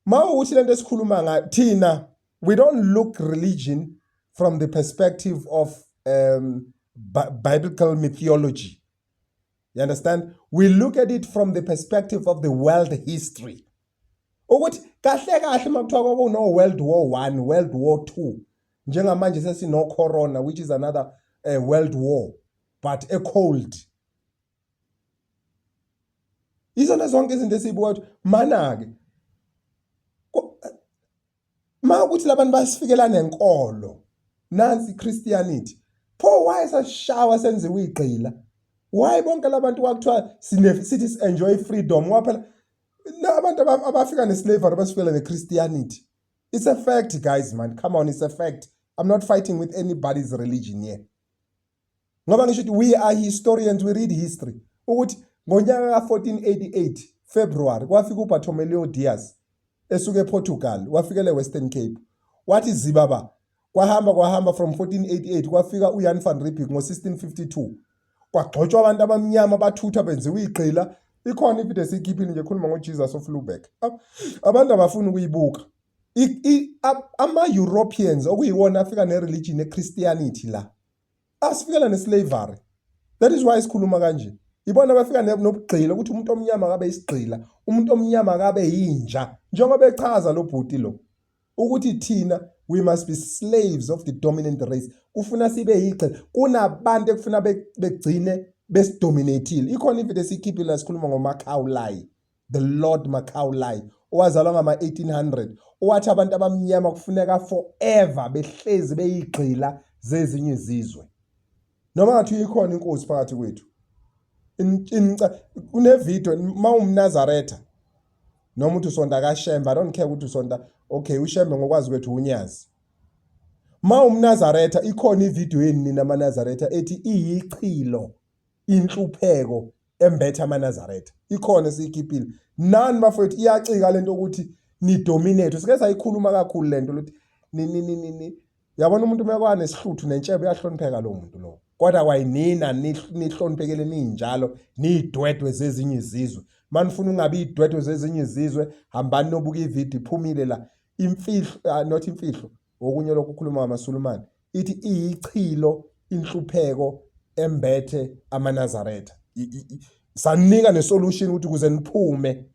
Mawukuthi lento esikhuluma ngayo thina, we don't look religion from the perspective of biblical mythology. You understand? We look at it from the perspective of the world history. Ukuthi kahle kahle makuthiwa kwakuno World War 1, World War 2. Njengamanje sesino corona, which is another World War, but e cold. Izona zonke izinto esizibuka ukuthi mana ke ma ukuthi labantu basifikela nenkolo, nansi Christianity, pho why sashawa senziwe igqila? Why bonke labantu kwakuthiwa sine sithi enjoy freedom, ngoba phela abantu abafika ne-slavery basifikela ne-Christianity. It's a fact, guys, man, come on, it's a fact. I'm not fighting with anybody's religion here, ngoba ngisho ukuthi we are historians, we read history, ukuthi ngonyaka ka-1488 February kwafika uBartolomeo Dias esuka ePortugal, wafikele Western Cape, wathi zibaba. Kwahamba kwahamba, from 1488 kwafika uJan van Riebeeck ngo-1652, kwagxotshwa abantu abamnyama, bathutha, benziwa igqila. Ikhona ividiyo esiyikhiphile nje ekhuluma ngoJesus of Lubeck, abantu abafuni ukuyibuka. Ama-Europeans okuyiwona afika ne-religion e-Christianity la, asifikela ne-slavery. That is why sikhuluma kanje. Ibona abafika nobugqila, ukuthi umuntu omnyama akabe isigqila, umuntu omnyama akabe yinja, njengoba echaza lo bhuti lo ukuthi thina we must be slaves of the dominant race, kufuna sibe yigqila kunabantu ekufuna begcine besidominatile. Ikhona ividiyo esiyikhiphile sikhuluma ngoMacaulay, the Lord Macaulay, owazalwa ngama-1800, owathi abantu abamnyama kufuneka forever behlezi beyigqila zezinye izizwe, noma ngathi ikhona inkosi phakathi kwethu. Kune-video, uma umNazaretha noma uthi usonta kaShembe, I don't care ukuthi usonta, okay, uShembe ngokwazi kwethu unyazi. Ma umNazaretha, ikhona ividiyo yeni nina amaNazaretha ethi iyichilo inhlupheko embethe amaNazaretha, ikhona esiyikhiphile nani bafowethu. Iyacika lento ukuthi nidominate, sike sayikhuluma kakhulu lento ukuthi ni yabona, umuntu uma kwanesihluthu nentshebe uyahlonipheka lowo muntu lowo, kodwa kwayinina nihloniphekele ninjalo, niyidwedwe zezinye izizwe. Manifuna ungabi idwedwe zezinye izizwe, hambani nobuka ividiyo, iphumile la, imfihlo, not imfihlo, okunye lokhu kukhuluma ngamaSulumane, ithi iyichilo inhlupheko embethe amaNazaretha. Sanika nesolution ukuthi ukuze niphume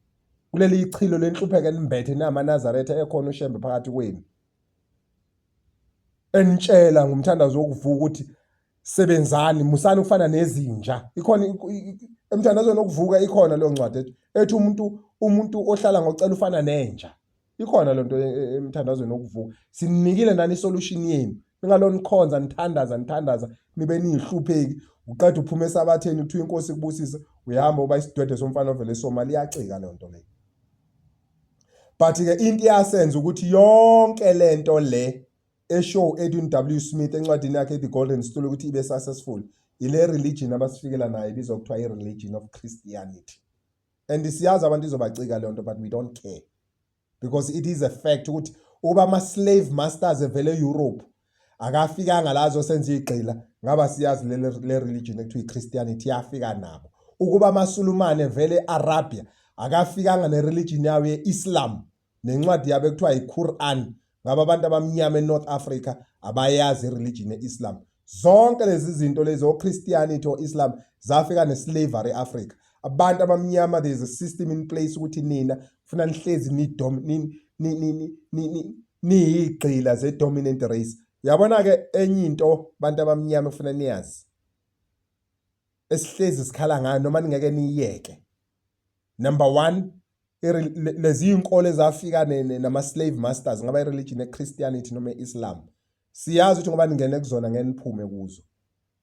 kuleli ichilo lenhlupheko enimbethe namaNazaretha, ekhona uShembe phakathi kwenu enitshela ngomthandazo wokuvuka ukuthi sebenzani, musani ukufana nezinja. Ikhona emthandazweni wokuvuka, ikhona leyo ncwadi ethi umuntu ohlala ngocela ufana nenja. Ikhona lento emthandazweni wokuvuka. Sinikile nani isolution yenu, ningaloni khonza, nithandaza, nithandaza, nibe niyihlupheki. Uqeda uphuma esabatheni, kuthiwa inkosi ikubusise, uyahamba uba isidwede somfana ovele eSomalia. Iyacika leyo nto leyo, but ke into iyasenza ukuthi yonke lento le eshow Edwin W Smith encwadini yakhe The Golden Stool ukuthi ibe successful, ile religion abasifikela nayo ibizwa kuthiwa i-religion of Christianity. And siyazi abantu izobacika leyo nto, but we don't care because it is a fact ukuthi ukuba ama-slave masters evele e-Europe akafikanga la azosenza igqila, ngaba siyazi le religion ekuthiwa i-Christianity yafika nabo. Ukuba amaSulumane vele e-Arabia akafikanga ne-religion yawo ye-Islam nencwadi yabo ekuthiwa i-Quran, ngaba abantu abamnyama eNorth Africa abayazi i-religion ye-Islam. Zonke lezi zinto lezi, o-Christianity, o-Islam, zafika ne-slavery e-Africa. Abantu abamnyama, there is a system in place ukuthi nina kufuna nihlezi niyigqila ze-dominant race. Uyabona-ke, enye into bantu abamnyama kufuna niyazi esihlezi sikhala ngayo noma ningeke niyiyeke, number one, lezi inkolo ezafika nama-slave masters, ngaba i-religion e-Christianity noma e-Islam, siyazi ukuthi ngoba ningene kuzona ngeke niphume kuzo,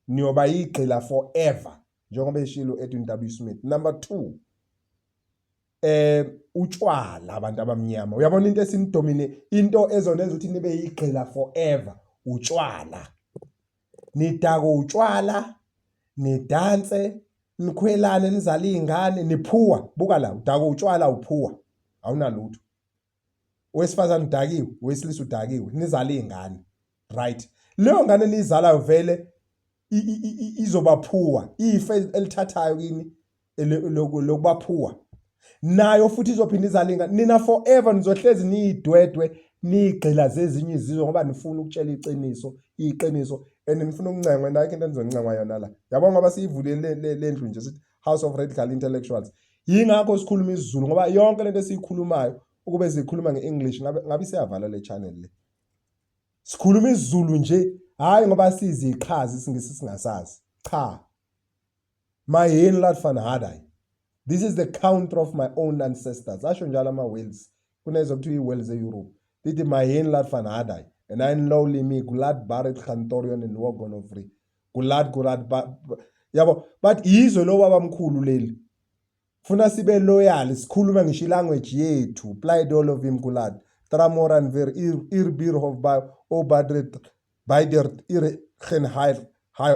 niyoba yigqila forever, njengoba eshilo Edwin W Smith. Number 2, utshwala. Abantu abamnyama, uyabona into esinidomine, into ezonenza ukuthi nibe yigqila forever, utshwala. Nidako utshwala, nidanse, nikhwelane, nizale iy'ngane, niphuwa. Buka la, udako utshwala, uphuwa, awunalutho. Owesifazane udakiwe, owesilisa udakiwe, nizale iy'ngane, right? Leyo ngane niyizalayo vele izobaphuwa. Ifa elithathayo kini lokubaphuwa, nayo futhi izophinda izale ingane. Nina forever nizohlezi niyidwedwe, niyigqila zezinye izizwe, ngoba nifuna ukutshela iqiniso, iqiniso, and nifuna ukuncengwa, and ayikho into enizoncengwa yona la, yabo, ngoba siyivulile le ndlu nje, sithi House of Radical Intellectuals. Yingakho sikhuluma isiZulu, ngoba yonke lento esiyikhulumayo ukube sikhuluma nge-English ngabe siyavala le channel le. Sikhuluma isiZulu nje. Hhayi ngoba siziqhaza isiNgisi singasazi. Cha. My Henlad van Hardy. This is the country of my own ancestors. Asho njalo ama-Wales. Kunezwe kuthiwa i-Wales e-Europe. Lithi my Henlad van Hardy. And I lowly me Gulad Barret Gantorion and Wogonofri. Gulad Gurad ba yabo but izwe lo babamkhulu leli. Funa sibe loyal sikhulume ngisho ilanguage yethu. Plied all of him Gulad. Tramoran ver ir bir of ba obadret Baider ir gen hair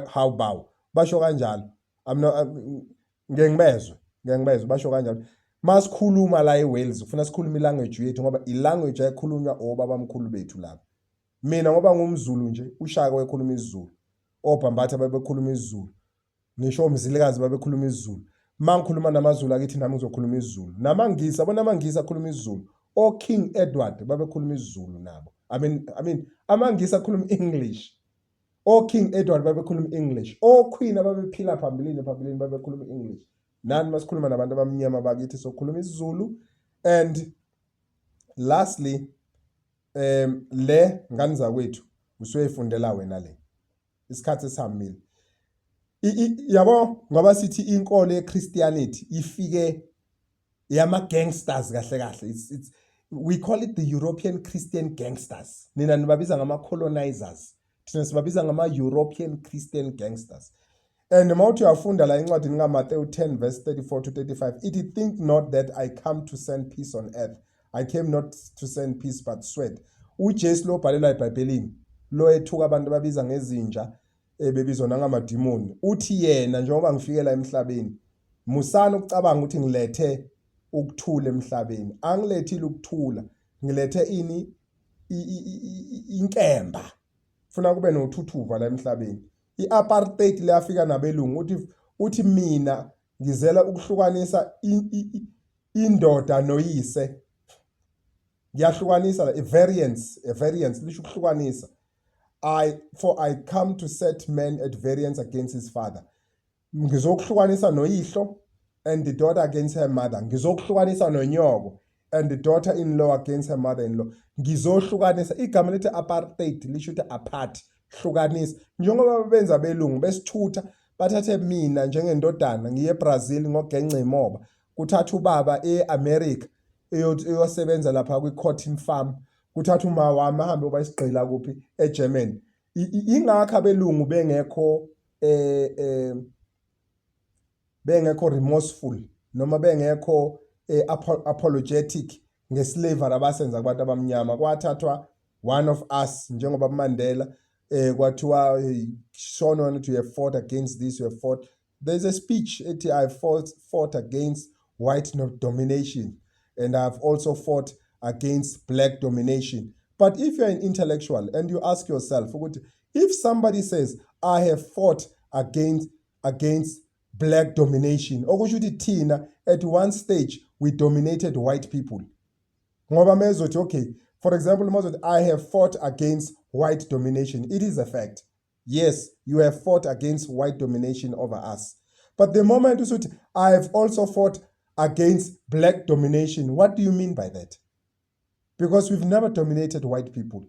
how bow. Basho kanjalo. I'm not ngeke ngibezwe, ngeke ngibezwe basho kanjalo. Masikhuluma la eWales ufuna sikhulume ilanguage yethu ngoba ilanguage ayikhulunywa obabamkhulu bethu laba. Mina ngoba ngumZulu nje uShaka wayekhuluma isiZulu. OBhambatha babekhuluma isiZulu. Ngisho oMzilikazi babekhuluma isiZulu. Uma ngikhuluma namaZulu akithi nami ngizokhuluma isiZulu. NamaNgisi, abona amaNgisi akhuluma isiZulu. O-King Edward babekhuluma isiZulu nabo. I mean amaNgisi akhuluma English. O-King Edward babekhuluma English. O-Queen ababephila phambilini babekhuluma English. Nani masikhuluma nabantu abamnyama bakithi sokhuluma isiZulu. And lastly, le ngane zakwethu usuyifundela wena le. Isikhathi esihambile. Yabo ngoba sithi inkolo yeChristianity ifike yama gangsters kahle kahle. It's we call it the European Christian gangsters. Nina nibabiza ngama colonizers. Thina sibabiza ngama European Christian gangsters. And uma uthi uyafunda la encwadini kaMathewu 10 verse 34 to 35 ithi, "Think not that I come to send peace on earth. I came not to send peace but sword." UJesu lo bhalelwa eBhayibhelini lo ethuka abantu ababiza ngezinja, ebebizwa nangamadimoni, uthi yena, "Njengoba ngifikela emhlabeni, musani ukucabanga ukuthi ngilethe ukuthula emhlabeni. Angilethile ukuthula, ngilethe ini? Inkemba. Funa kube nothuthuva la emhlabeni." I-apartheid leyafika nabelungu, uthi mina ngizela ukuhlukanisa indoda noyise. Ngiyahlukanisa la, a variance, a variance lisho ukuhlukanisa. I for I come to set man at variance against his father. Ngizokuhlukanisa noyihlo, and the daughter against her mother. Ngizokuhlukanisa nonyoko, and the daughter in law against her mother in law. Ngizohlukanisa. Igama lithi apartheid lisho ukuthi apart, hlukanisa. Njengoba benza belungu besithutha, bathathe mina njengendodana ngiye eBrazil ngogenca imoba, kuthatha ubaba eAmerica eyosebenza lapha kwi-cotton farm, kuthatha uma wami ahambe uba isigqila kuphi? EGermany. Ingakho abelungu bengekho remorseful noma bengekho apologetic ngeslavery abasenza kubantu abamnyama. Kwathathwa one of us njengoba Mandela, kwathiwa, "Hey, shown on you have fought against this, you have fought." There's a speech ethi, "I fought against white domination and I've also fought against black domination." But if you're an intellectual and you ask yourself ukuthi if somebody says, "I have fought against black domination," okusho ukuthi thina at one stage we dominated white people. Ngoba mezothi, okay, for example, mazothi, "I have fought against white domination," it is a fact. Yes, you have fought against white domination over us. But the moment usuthi, "I have also fought against black domination," what do you mean by that? Because we've never dominated white people.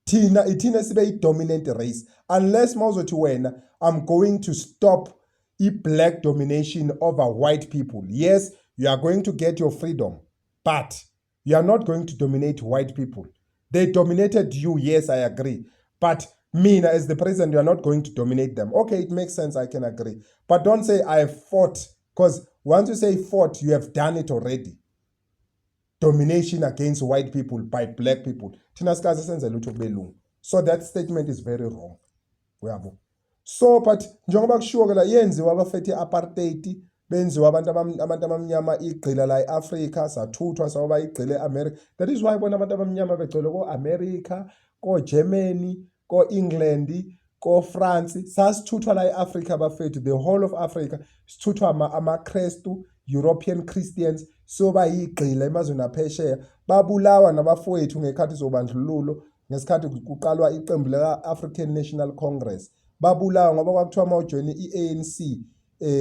Thina ithina sibe i-dominant race, unless mawuzothi wena, "I'm going to stop i-black domination over white people." Yes, you are going to get your freedom, but you are not going to dominate white people. They dominated you, yes, I agree, but mina as the president, you are not going to dominate them. Okay, it makes sense, I can agree. But don't say, "I fought," because once you say "fought," you have done it already, domination against white people by black people. Thina sikaze senze lutho kubelungu, so that statement is very wrong, uyabo? So but njengoba kushiwo ke la, yenziwa abafethu i-apartheid, benziwa abantu abamnyama igqila la e-Afrika, sathuthwa sawaba igqila e-America. That is why bona abantu abamnyama begcwele ko-America, ko-Germany, ko-England, ko-France. Sasithuthwa la e-Afrika bafethu, the whole of Africa sithuthwa amaKrestu, European Christians, soba yigqila emazweni aphesheya. Babulawa nabafowethu ngekhathi zobandlululo, ngesikhathi kuqalwa iqembu lika-African National Congress. Babulawa ngoba kwakuthiwa uma ujoyina i-ANC,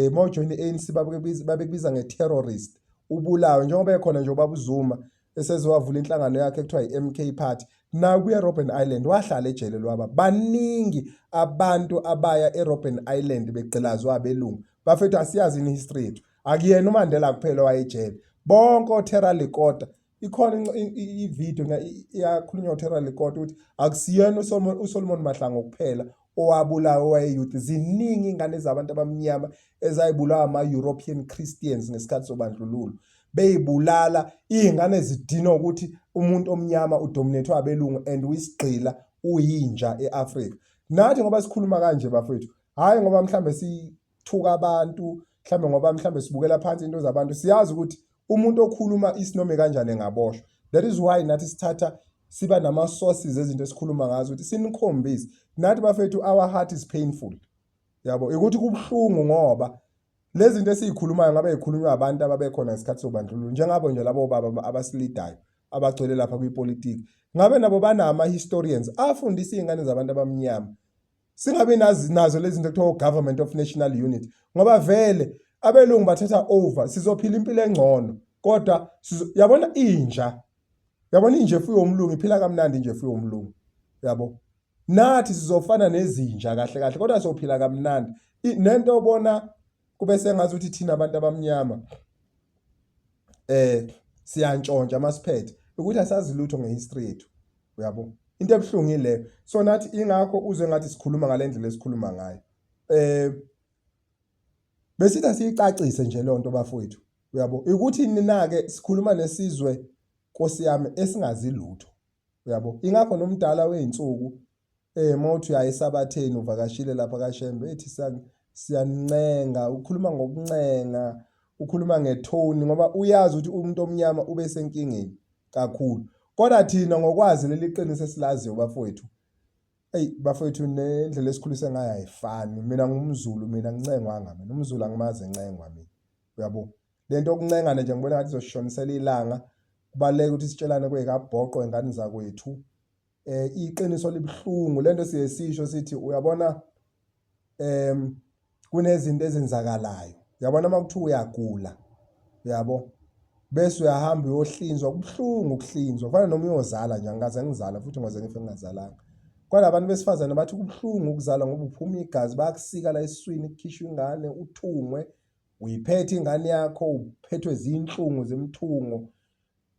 uma ujoyina i-ANC babekubiza nge-terrorist, ubulawe, njengoba ekhona nje ubaba uZuma. esezowavula inhlangano yakhe ekuthiwa i-MK Party naye kuye Robben Island wahlala ejele lwaba baningi abantu abaya eRobben Island begqilazwa abelungu bafethu asiyazi ini history yethu akuyena uMandela kuphela owayejele bonke oTerra Lekota ikhona i-video iyakhulunywa uTerra Lekota ukuthi akusiyena uSolomon Mahlangu kuphela owabulawa owayeyouth ziningi ingane zabantu abamnyama ezayibulawa ama-European Christians ngesikhathi sobandlululo beyibulala iy'ngane zidinwa ukuthi umuntu omnyama udominethwe abelungu and uyisigqila uyinja e-Afrika nathi ngoba sikhuluma kanje bafethu hhayi ngoba mhlambe sithuka abantu mhlambe ngoba mhlambe sibukela phansi into zabantu siyazi ukuthi umuntu okhuluma isinome kanjani engaboshwa that is why nathi sithatha siba nama-sources ezinto esikhuluma ngazo ukuthi sinikhombise nathi bafethu our heart is painful yabo ukuthi kubuhlungu ngoba lezi zinto esizikhulumayo ngabe zikhulunywa abantu ababekhona ngesikhathi sobandlululo njengabo nje labo baba abasilidayo abagcwele lapha kwipolitiki ngabe nabo banama-historians afundisa iy'ngane zabantu abamnyama singabi nazo lezi zinto kuthiwa government of national unity ngoba vele abelungu bathatha over sizophila impilo engcono kodwa yabona inja yabona inja efuye umlungu iphila kamnandi inja efuye umlungu yabo nathi sizofana nezinja kahle kahle kodwa sophila kamnandi nento obona kube sengathi ukuthi thina abantu abamnyama eh siyantshontsha masiphethe ukuthi asazi lutho ngehistory yethu uyabo into ebuhlungu ile so nathi ingakho uzwe ngathi sikhuluma ngalendlela esikhuluma ngayo eh besithi asiyicacise nje lonto bafowethu uyabo ukuthi nina ke sikhuluma nesizwe Nkosi yami esingazi lutho uyabo ingakho nomdala wezinsuku eh mawuthi uya esabatheni uvakashile lapha kaShembe ethi siyancenga ukhuluma ngokuncenga ukhuluma ngethoni ngoba uyazi ukuthi umuntu omnyama ube senkingeni kakhulu kodwa thina ngokwazi leli qiniso esilaziyo bafowethu eyi bafowethu nendlela esikhulise ngayo ayifani mina ngumZulu mina ngincengwanga mina umZulu angimazi encengwa mina uyabo lento yokuncengana nje ngibona ngathi izosishonisela ilanga kubaluleke ukuthi sitshelane kwekabhoqo ingane zakwethu eh iqiniso libuhlungu lento siye sisho sithi uyabona em kunezinto ezenzakalayo uyabona uma kuthiwa uyagula uyabo bese uyahamba uyohlinzwa kubuhlungu ukuhlinzwa kufana noma uyozala nje angikaze ngizala futhi ngoze ngife ngingazalanga kodwa abantu besifazane bathi kubuhlungu ukuzala ngoba uphuma igazi bayakusika la esiswini kukhishwa ingane uthungwe uyiphethe ingane yakho uphethwe zinhlungu zemthungo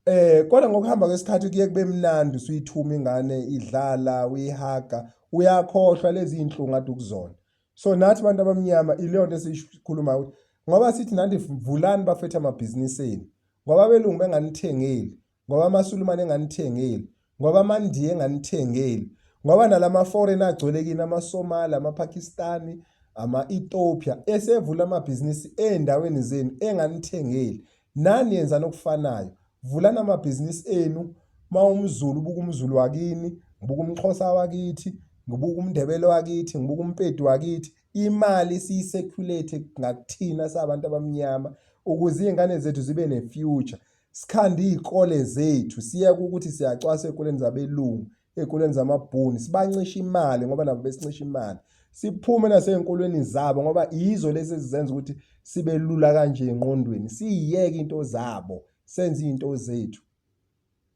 Eh kodwa ngokuhamba kwesikhathi kuye kube mnandi usuyithuma ingane idlala uyihaga uyakhohlwa lezi zinhlungu kade ukuzona. So nathi abantu abamnyama ileyo nto esiyikhuluma ukuthi ngoba sithi nanti vulani bafethu amabhizinisi enu ngoba abelungu benganithengeli ngoba amaSulumane enganithengeli ngoba amaNdiya enganithengeli ngoba nalama foreign agcwele kini amaSomali amaPakistani ama-Ethiopia esevula amabhizinisi ey'ndaweni zenu enganithengeli nani yenzani okufanayo vulani amabhizinisi enu uma umZulu ubuka umZulu wakini ngibuka umXhosa wakithi ngibuka umNdebele wakithi ngibuka umPedi wakithi imali siyi-circulate ngakuthina sabantu abamnyama ukuze iy'ngane zethu zibe ne-future sikhande iy'kole zethu siyeke ukuthi siyacwasa ey'koleni zabelungu ey'koleni zamabhuni sibancishe imali ngoba nabo besincisha imali siphume nasey'nkolweni zabo ngoba yizo lezi ezizenza ukuthi sibe lula kanje engqondweni siyiyeke into zabo senze iy'nto zethu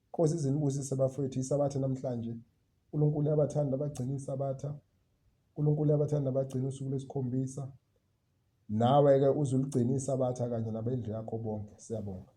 Nkosi izinibusise bafowethu isabatha namhlanje uNkulunkulu uyabathanda abagcina isabatha uNkulunkulu uyabathanda abagcina usuku lwesikhombisa nawe-ke uze uligcine isabatha kanye nabendlu yakho bonke siyabonga.